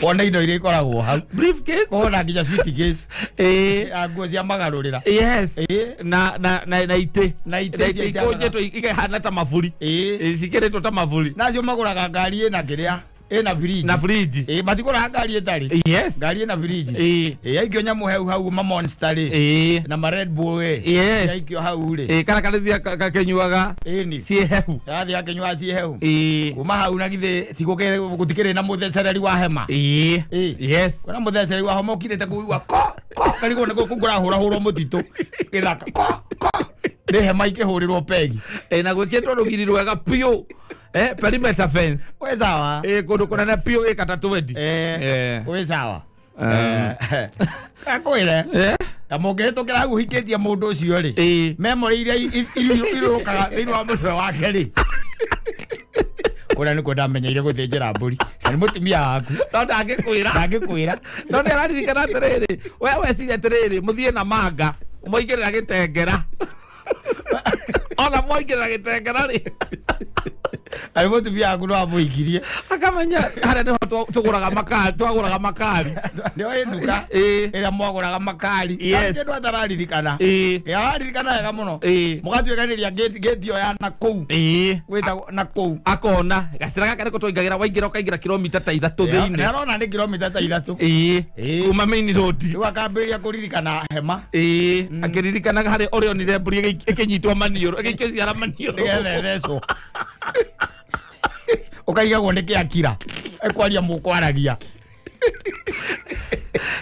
Wone indo iria ikoragwo hau. Briefcase. Wona nginya suitcase. Ĩĩ. Ya nguo cia magarũrĩra. Yes. Ĩĩ. Na itĩ. Na itĩ Na cia itĩ ikũnjĩtwo ikahana ta maburi. Ĩĩ. Ĩĩ, cikĩrĩtwo ta maburi. Nacio magũraga ngari ĩna kĩrĩa, ĩna fridge. Na fridge. Ĩĩ, matigũraga ngari ĩtarĩ. Yes. Ngari ĩna fridge. Ĩĩ. Ĩĩ, aikio nyamũ heu hau ma Monster rĩ. Ĩĩ. Na ma Red Bull ĩ. Yes. Aikio hau rĩ. Ĩĩ, kana karĩthia gakĩnyuaga Ĩni. ciĩ hehu. Arathiĩ akĩnyua ciĩ hehu. Ĩĩ. Kuma hau na githĩ gũtikĩrĩ na mũthecereri wa hema. Ĩĩ. Ĩĩ. Yes. Kwĩna mũthecereri wa hema ũkirĩte kũigua ko ko karigwo nĩ kũu kũrahũrahũrwo mũtitũ gĩthaka ko ko nĩ hema ikĩhũrĩrwo pegi. Ĩĩ, na gwĩkĩtwo rũgiri rwega biũ. Perimeter fence. Wĩ sawa. Ĩĩ, kũndũ kũnene biũ ĩka ta twendi. Wĩ sawa. Akwĩre na mũngĩhĩtũkĩra hau ũhikĩtie mũndũ ũcio rĩ, Ĩĩ. memory iria irũrũkaga thĩinĩ wa mũtwe wake rĩ, kũrĩa nĩkuo ndamenyeire gũthĩnjĩra mbũri na nĩ mũtumia waku. No ndangĩkwĩra. Ndangĩkwĩra. No nĩ araririkana atĩrĩrĩ, we weciria atĩrĩrĩ, mũthiĩ na manga mwaingĩrĩra gĩtengera. Ona mwaingĩrĩra gĩtengera rĩ, Na nĩ mũtumia waku no amũhikirie. Akamenya harĩa nĩho tũgũraga makari, twagũraga makari. Nĩo ĩ nduka Ĩĩ. ĩrĩa mwagũraga makari. Yes. Kĩndũ atararirikana. Ĩĩ. Ĩ, araririkana wega mũno. Ĩĩ. Mũgatuĩkanĩria gate ĩyo ya na kũu. Ĩĩ. Gwĩtagwo na kũu. Akona gacĩra gaka nĩko twaingagĩra, waingĩra ũkaingĩra kilomita ta 3 thĩinĩ. Nĩ arona nĩ kilomita ta 3. Ĩĩ. Ĩĩ. Kuma main road. Rĩu akambĩrĩria kũririkana hema. Ĩĩ, akĩririkanaga harĩa ũrĩa onire mbũri ĩkĩnyitwo maniũrũ, ĩgĩciara maniũrũ. Nĩgetha ĩthecwo. Ũkarigagwo nĩ kĩakira ekwaria mũkwaragia.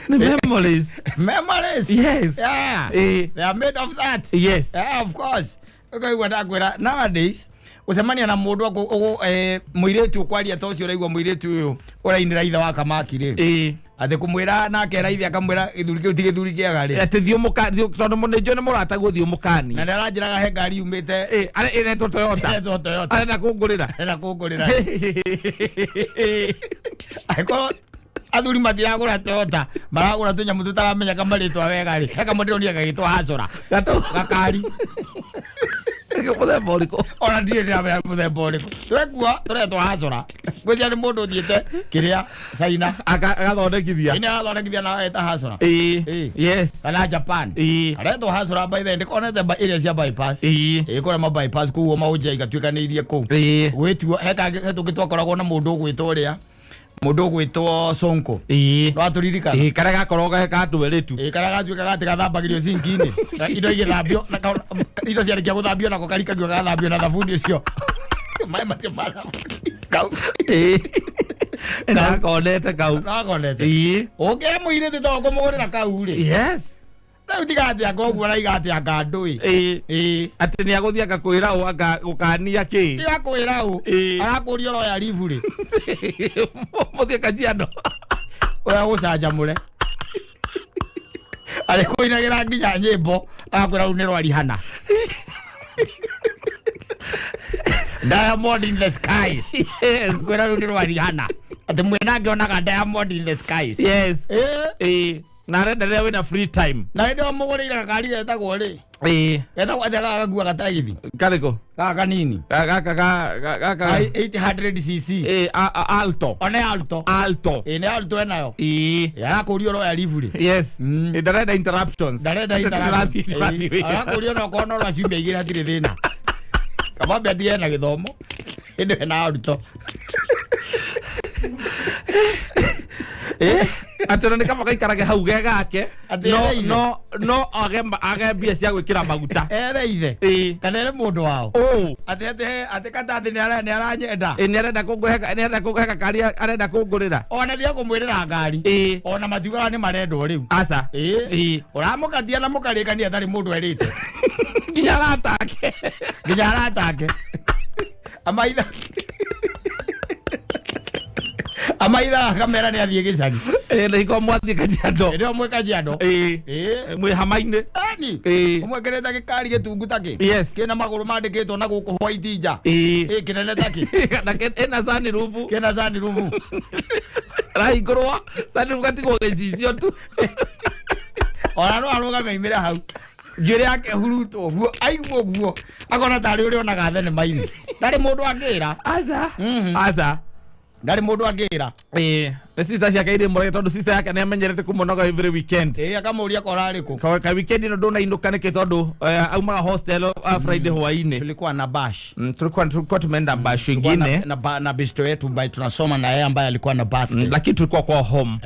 Nĩ memories. Memories. Yes. Yeah. Ĩĩ. They are made of that. Yes. Yeah, of course. Ũkaigua ndakwĩra nowadays gũcemania na mũndũ mũirĩtu ũkwaria ta ũcio ũraigua mũirĩtu ũyũ ũrainĩra ithe wa kamaki rĩ, Ĩĩ. atĩ kũmwĩra nake eraithi akamwĩra gĩthuri kĩu ti gĩthuri kĩega rĩ. Atĩ thiĩ ũmũkanie tondũ nĩ njũĩ nĩ mũrataguo, thiĩ ũmũkanie. Na nĩ aranjĩraga he ngari yumĩte. Ĩĩ, arĩa ĩretwo Toyota. Ĩretwo Toyota. Arenda kũngũrĩra. Arenda kũngũrĩra. Angĩkorwo athuri matiragũra Toyota, maragũra tũnyamũ tũtaramenyeka marĩtwa wega rĩ, he kamwe ndĩronire gagĩtwo Hacora. Gatũ. Gakari. Mũthemba ũrĩkũ? Ona ndirĩ ndĩramenya mũthemba ũrĩkũ twekua tũretwo Hacora. Ngwĩciria nĩ mũndũ ũthiĩte kĩrĩa China. Agathondekithia. Ĩĩ, nĩ arathondekithia na ageta Hacora. Ĩĩ. Ĩĩ. Yes. Kana Japan. Ĩĩ. Aretwo Hacora. By the way, ndĩkonete area cia bypass. Ĩĩ. Ĩĩ, kũrĩa ma bypass kũu maũnja igatuĩkanĩirie kũu. Ĩĩ. Gwĩtuo he kangĩ he tũngĩ twakoragwo na mũndũ ũgwĩtwo ũrĩa mũndũ ũgwĩtwo Sonko. Ĩĩ. No atũririkana. Ĩĩ, karĩa gakoragwo ge katwerĩtu. Ĩĩ, karĩa gatuĩkaga atĩ gathambagĩrio sinki-inĩ. Na indo igĩthambio na indo ciarĩkia gũthambio nako karikagio gathambio na thabuni ũcio, maĩ macio ma thabuni kau. Ĩĩ, ndakonete kau. Nakonete. Ĩĩ. Ũngĩhe mũirĩtu to kũmũgũrĩra kau rĩ, Yes. rĩu tiga atĩ anga ũguo araiga atĩ anga ndũĩ. Ĩĩ. Ĩĩ. Atĩ nĩ agũthiĩ akakwĩra ũ anga gũkania kĩ. Tiga kwĩra ũ. Ĩĩ. Arakũria ũroya ribu rĩ. Mũthiĩ Kajiado. Ũrĩa gũcanjamũre arĩ kũinagĩra nginya nyĩmbo agakwĩra rĩu nĩ rwarihana Diamond in the skies. Yes. Kwĩra rĩu nĩ rwarihana atĩ mwĩna ngĩonaga Diamond in the skies. Yes. Ĩĩ. Ĩĩ, na arenda rĩrĩa wĩna free time. Na hĩndĩ ĩyo mũgũrĩire gakari getagwo rĩ, Ĩĩ. getagwo atĩa gaka gakuaga tagithi? Karĩkũ? Gaka kanini. Gaka gaka. 800 cc. Ĩĩ, Alto. One Alto. Alto. Ĩĩ, nĩ Alto enayo. Ĩĩ. Arakũria ũroya ribu rĩ. Yes. Ĩĩ, ndarenda interruptions. Ndarenda. Tũrathiĩ, tũrathiĩ wĩra. Arakũria ona okorwo no rwa ciumia 2 hatirĩ thĩna, kamwambe atige na gĩthomo ĩndĩ ena arutwo. Atĩ ona nĩ kaba gaikarage hau ge gake. Atĩ no ere ithe. No age mbia cia gwĩkĩra maguta. Ere ithe. Ĩĩ. Kana ere mũndũ wao. Ũ. Atĩ kata atĩ nĩ aranyenda. Ĩĩ, nĩ arenda kũngũhe gakari arenda kũngũrĩra. Ona tiga kũmwĩrĩra ngari. Ĩĩ. Ona matiugaga nĩ marendwo rĩu. Aca. Ĩĩ. Ĩĩ. Ũramũkatia na mũkarĩkania atarĩ mũndũ erĩte. Nginya arata ake. Nginya arata ake amaitha akamera nĩ athiĩ gĩcagi. Ĩĩ, na iko mwathiĩ Kajiado. Hĩndĩ ĩyo mwĩ Kajiado. Ĩĩ. Ĩĩ. Mwĩ hama-inĩ. Ani. Ĩĩ. Ũmwĩkĩrĩte gĩkari gĩtungu takĩ. Yes. Kĩna magũrũ mandĩkĩtwo na gũkũ white nja. Ĩĩ. Ĩĩ, kĩnene takĩ. Na ĩna sunroof. Kĩna sunroof. Rahingũrwo sunroof gatigwo gĩcicio tu. Ona no arũgame aimĩre hau njuĩrĩ yake hurutwo ũguo aigua ũguo akona tarĩ ũrĩa onaga thenema-inĩ ndarĩ mũndũ angĩra. Aca. Aca. Ndarĩ mũndũ angĩra. Ĩĩ, nĩ sister ciake irĩ mũrage tondũ sister yake nĩ amenyerete kũmũnoga every weekend. Ĩĩ, akamũria korarĩ kũ. Ka weekend ĩno ndũnainũka nĩkĩ tondũ aumaga hostel Friday hwainĩ. Tulikuwa na bash. Tulikuwa tumeenda bash Tulikuwa ingine. na bisto yetu by tunasoma na yeye ambaye alikuwa na birthday. Lakini tulikuwa kwa home.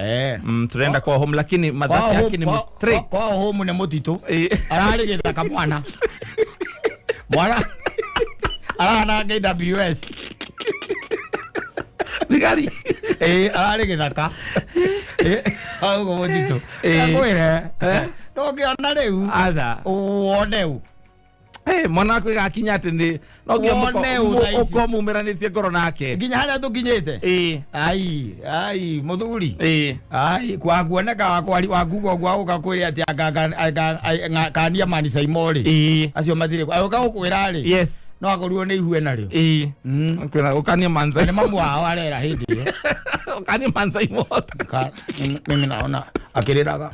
Tunaenda kwa home lakini madhaki yake ni straight. Kwa home ni mutitu. Ararĩ gĩthaka mwana. Mwana arahana KWS. Thigari. Ararĩ gĩthaka. Hau ũguo mũtitũ. Ngwĩre. Ndũngĩona rĩu. Aca. Wone ũ. Mwana waku ĩgakinya atĩ nĩ no nginya Wone ũ thaa ici. ũkorwo mumĩranĩtie ngoro nake. Nginya harĩa tũkinyĩte. Ai, ai, mũthuri. Ai, kwa kuoneka wakwa wakuga ũguo agũka kwĩre atĩ kania mani Saimo rĩ. Acio matirĩ. Agũka gũkwĩra rĩ. Yes. No akorirwo nĩ ihue narĩo. Kwĩra ũkanie manza. Nĩ mamu wao arera hĩndĩ ĩyo. Ũkanie manza imo. Mimi naona akĩrĩraga.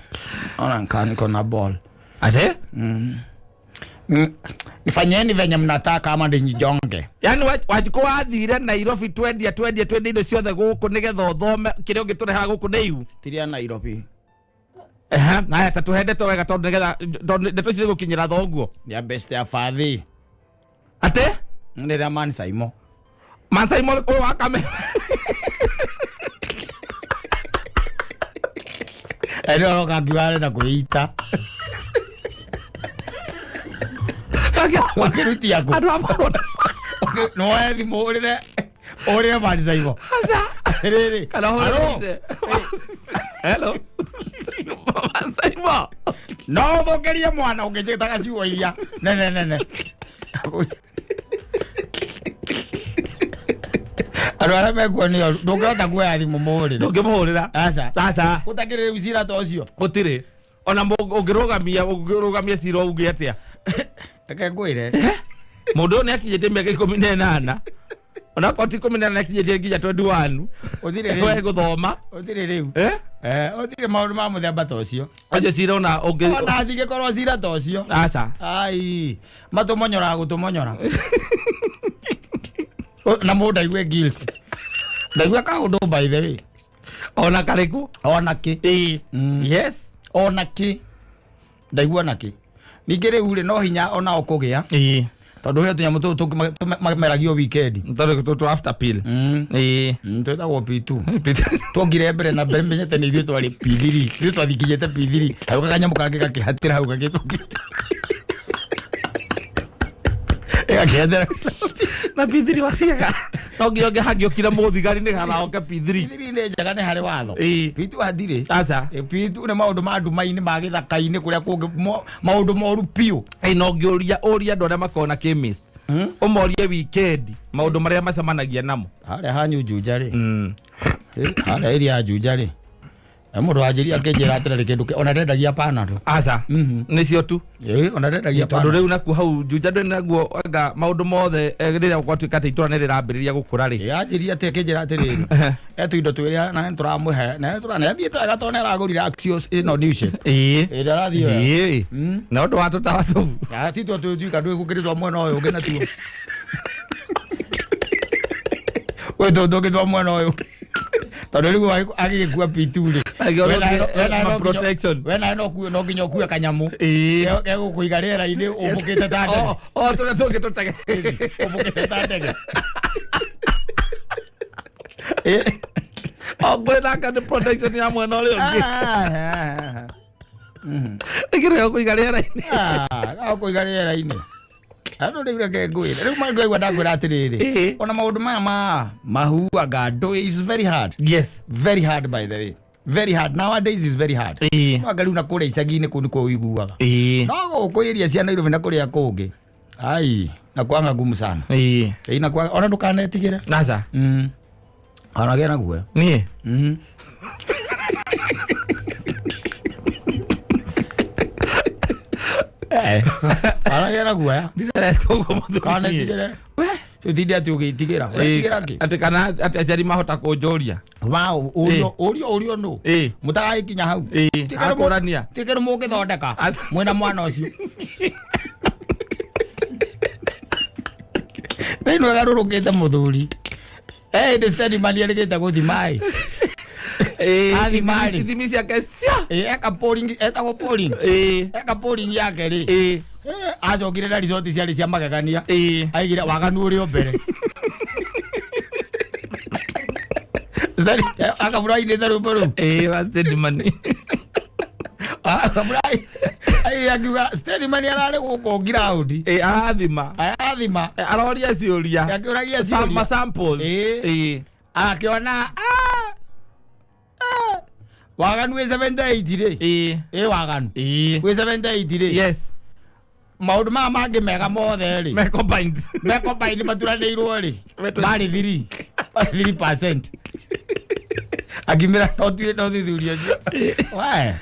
Ona niko na ball. Ate? Nifanyeni venye mnataka ama ndijijonge. Yaani wajiko wathire Nairobi twendia indo ciothe gũkũ nĩgetha ũthome kĩrĩa ũngĩtũrehaga gũkũ nĩ ihu. Tiria Nairobi. Naya ta tũhendete wega tondũ nĩgetha tondũ ndeto ici nĩgũkinyĩra thoguo. Nĩ best ya fathi. Ate? Nĩ rĩa Man Saimo. Man Saimo ũyũ wa Kameme. Ĩrĩa ũroka akiuga arenda kwĩita. Ũkĩrutia kũ? Andũ a bũrũri. No woe thimũ ũrĩre Man Saimo. Aca. Rĩrĩ. Kana ũhũrĩre ithe. Hello. Man Saimo. No ũthũkĩrie mwana ũngĩnjĩtaga ciugo iria nene nene. Andũ arĩa mekuo nĩ oru, ndũngĩhota kuoya thimũ mũhũrĩre. Ndũngĩmũhũrĩra. Aca. Aca. Gũtakĩrĩ rĩu cira ta ũcio. Gũtirĩ. Ona ũngĩrũgamia cira uge atĩa? Reke ngwĩre. Mũndũ ũyũ nĩakinyĩtie mĩaka 18. Ona korwo ti 18 nĩakinyĩtie nginya 21. Gũtirĩ rĩu. We gũthoma. Gũtirĩ rĩu. Gũtirĩ maũndũ ma mũthemba ta ũcio. Acio cira ona ũngĩ- Ona thingĩkorwo cira ta ũcio. Aca. Ai, matũmonyoraga gũtũmonyora. Na mũndũ ndaigue guilt. Ndaigue kaũndũ by the way. Ona karĩkũ? Ona kĩ. Yes. Ona kĩ. Ndaigua na kĩ. Ningĩ rĩu rĩ, no hinya onao kũgĩa. Tondũ he tũnyamũ tũtũ tũmeragio weekend. Tondũ tũtũ after pill. Twĩtagwo P2. Twongire mbere na mbere menyete nĩ ithuĩ twarĩ P3. Ithuĩ twathikinyĩte P3. Hau kanyamũ kangĩ gakĩhatĩra hau gagĩtwo P2. Gakĩhatĩra. Na P3 wathiaga. No nginya ũngĩhangĩũkire mũthigari nĩgetha oke P3. P3 nĩ njega nĩ harĩ watho. P2 hatirĩ. Aca. P2 nĩ maũndũ ma nduma-inĩ ma gĩthaka-inĩ kũrĩa kũngĩ maũndũ moru biũ. No ngĩũria ũria andũ arĩa makoragwo na chemist. Ũmorie weekend maũndũ marĩa macemanagia namo. Harĩa hanyu Juja rĩ. Harĩa area ya Juja rĩ. Na mũndũ wanjĩria akĩnjĩra atĩrĩrĩ kĩndũ ona ndendagia Panadol. Aca. Nĩcio tu. Ona ndendagia Tondũ Panadol. rĩu nakuo hau Juja ndũrĩ naguo anga maũndũ mothe rĩrĩa gwatuĩka atĩ itũra nĩ rĩrambĩrĩria gũkũra rĩ. Anjĩria atĩ akĩnjĩra atĩrĩrĩ, tũindo twĩrĩa na nĩtũramũhe, na nĩtũra-, na athiĩte wega tondũ nĩaragũrire Axios ĩno new shape. Ndarathiĩ wega. Na ũndũ wa tũtawa tũu. Na ti twa twĩtuĩka twĩgũkĩrĩtwo mwena ũyũ ũngĩ natuo. Wĩ tũndũ ũngĩ twa mwena ũyũ. Tondũ rĩu agĩgĩkua P2 rĩ. Agĩona We nawe ũngĩ, we nawe no nginya protection. we nawe no ũkue, no nginya ũkue kanyamũ. Gegũkũiga rĩera-inĩ ũmbũkĩte ta ndege. O, tũrĩa tũngĩ tũtege. Ũmbũkĩte ta ndege. O, ngwĩra nĩ protection ya mwena ũrĩa ũngĩ. Nĩkĩrĩ gũkũiga rĩera-inĩ? Gagũkũiga rĩera-inĩ. Andũ rĩu reke ngwĩre. Rĩu mangĩigua ndakwĩra atĩrĩrĩ. Ona maũndũ maya ma mahu anga ndũĩ is very hard. Yes. Very hard by the way. Very hard. Nowadays is very hard. No anga rĩu na kũrĩa icagi-inĩ kũu nĩkuo ũiguaga. No gũkũ area cia Nairobi na kũrĩa kũngĩ. Ai, na kwanga ngumu sana. Na kwa ona ndũkanetigĩre. Aca. Ona gĩa na guoya. Niĩ? Ona gĩa na guoya. Ndireretwo ũguo mũthuri. Ndũkanetigĩre. We. Tũtinde atĩ ũgĩtigĩra. Ũretigĩra kĩ? Atĩ kana atĩ aciari mahota kũnjũria. Wow, ũrio, ũrio nũ? Mũtagagĩkinya hau. Akũrania. Ti kĩndũ mũngĩthondeka. Mwĩna mwana ũcio. Thĩinĩ ũgarũrũkĩte mũthuri. Hĩndĩ Steadman erĩgĩte gũthima ĩ. Athima rĩ. Ithimi ciake cia. Eka polling, etagwo polling. Eka polling yake rĩ. Acokire na result ciarĩ cia magegania. Aigire waganu ũrĩ o mbere. Akabura ainĩte rwĩmbo rũu. Wa Steadman. Akabura aigire akiuga Steadman ararĩ gũkũ ground. Arathima. Arathima. Aroria ciũria. Akĩũragia ciũria. Ma samples. Akĩona waganu wĩ 78 rĩ. Waganu. Wĩ 78 rĩ. Yes. Maũndũ maya mangĩ mega mothe rĩ. Me combined. Me combined maturanĩirwo rĩ. Marĩ 3. Marĩ 3%. Akimĩra no tuĩ no thuthuria ũcio. We.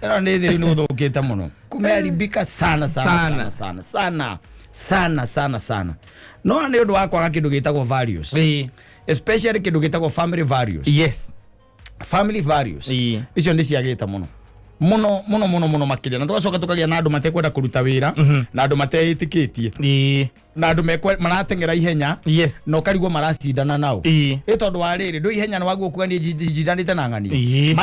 Ĩno nĩ thĩ nĩ ũthũkĩte mũno. Kumeharibika sana sana sana sana sana sana sana sana. No nĩ ũndũ wa kwaga kĩndũ gĩtagwo values. Especially kĩndũ gĩtagwo family values. Yes. Family values. Icio nĩ ciagĩte mũno. Mũno mũno mũno mũno makĩria. Na tũgacoka tũkagĩa na andũ matekwenda kũruta wĩra, na andũ mateĩtĩkĩtie, na andũ marateng'era ihenya, Yes. na ũkarigwo maracindana nao. Ĩ tondũ wa rĩrĩ, ndũ ihenya nĩ waguo kuga niĩ njindanĩte na ng'ania.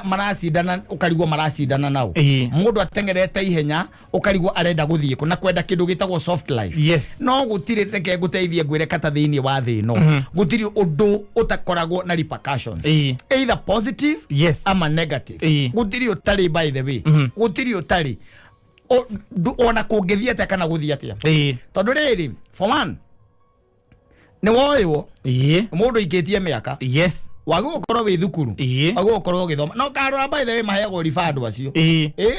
Maracindana, ũkarigwo maracindana nao. Mũndũ ateng'erete ihenya, ũkarigwo arenda gũthiĩ kũ, na kwenda kĩndũ gĩtagwo soft life. Yes. No gũtirĩ, reke ngũteithie ngwĩre kata thĩinĩ wa thĩ ĩno. Gũtirĩ ũndũ ũtakoragwo na repercussions. Either positive, Yes. ama negative. Gũtirĩ ũtarĩ, by the way. Gũtirĩ ũtarĩ. Ona kũngĩthiĩ atĩa kana gũthiĩ atĩa. Tondũ rĩrĩ, for one, nĩ woywo, mũndũ aikĩtie mĩaka. Yes. Wagĩrĩirwo gũkorwo wĩ thukuru. Wagĩrĩirwo gũkorwo ũgĩthoma. No karora, by the way, maheagwo riba andũ acio.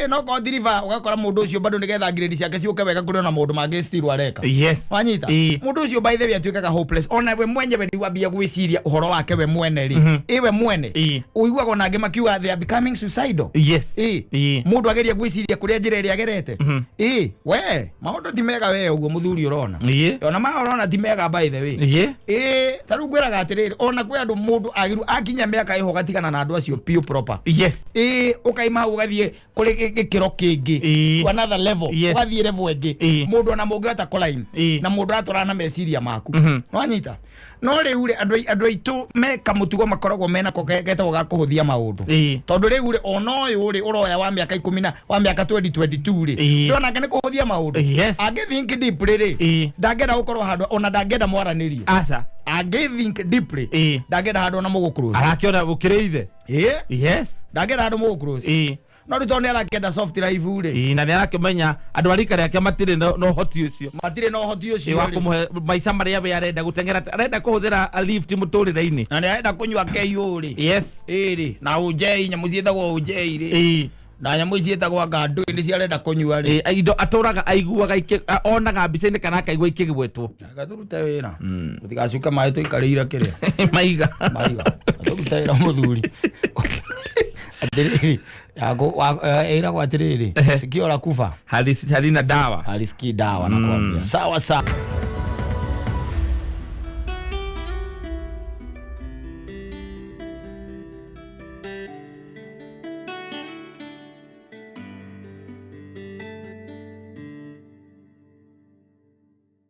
No korwo ti riba, ũgakora mũndũ ũcio bado nĩgetha grade ciake ciũke wega kũrĩ ona maũndũ mangĩ still areka. Yes. Wanyita? Mũndũ ũcio by the way atuĩkaga hopeless. Ona we mwenyewe rĩu ambia gwĩciria ũhoro wake we mwene rĩ. We mwene. Ũiguaga ona angĩ makiuga they are becoming suicidal. Yes. Mũndũ ageria gwĩciria kũrĩa njĩra ĩrĩa agerete. We, maũndũ ti mega we ũguo mũthuri ũrona. Ona ma ũrona ti mega by the way. Ta rĩu ngwĩraga atĩrĩrĩ, ona kwĩ andũ mũndũ agĩrĩirwo akinya mĩaka ĩho ũgatigana na andũ acio piũ proper. Yes. Ũkaima hau ũgathiĩ kũrĩ gĩkĩro kĩngĩ. To another level. Ũgathiĩ level ĩngĩ. Mũndũ ona mũngĩhota kũline. Na mũndũ aratwarana na meciria maku. Wanyita? No rĩu rĩ, andũ aitũ meka mũtugo makoragwo menako getagwo ga kũhũthia maũndũ. Tondũ rĩu rĩ, ona ũyũ rĩ, ũroya wa mĩaka ikũmi na, wa mĩaka 2022 rĩ. Ndĩrona nĩ kũhũthia maũndũ. Yes. Angĩ think deeply rĩ, ndangĩenda gũkorwo handũ, ona ndangĩenda mwaranĩrie. Aca. Angĩ think deeply, ndangĩenda handũ ona mũgũ-close. Arakĩona gũkĩrĩ ithe. Yes. Ndangĩenda handũ mũgũ-close. No rĩu tondũ nĩ arakĩenda soft life rĩ. Na nĩ arakĩmenya andũ a rika rĩake matirĩ na ũhoti ũcio. Matirĩ na ũhoti ũcio Wa rĩ. kũmũhe maica marĩa we arenda gũteng'era, arenda kũhũthĩra lift mũtũrĩre-inĩ. Na nĩ arenda kũnyua KO rĩ. Yes. Rĩ, na ũnjei, nyamũ ciĩtagwo ũnjei rĩ. Na nyamũ ici ciĩtagwo anga ndũĩ nĩ ciarenda kũnyua rĩ. Indo atũraga aiguaga onaga mbica-inĩ kana akaigua ikĩgwetwo. Reke tũrute wĩra. Tũtigacuke maĩ tũikarĩire kĩrĩa. Maiga. Maiga. Tũrute wĩra mũthuri. Atĩrĩrĩ, ĩragwo atĩrĩrĩ, sikio la kufa. Halina dawa. Halisikii dawa nakwambia. Sawa sawa.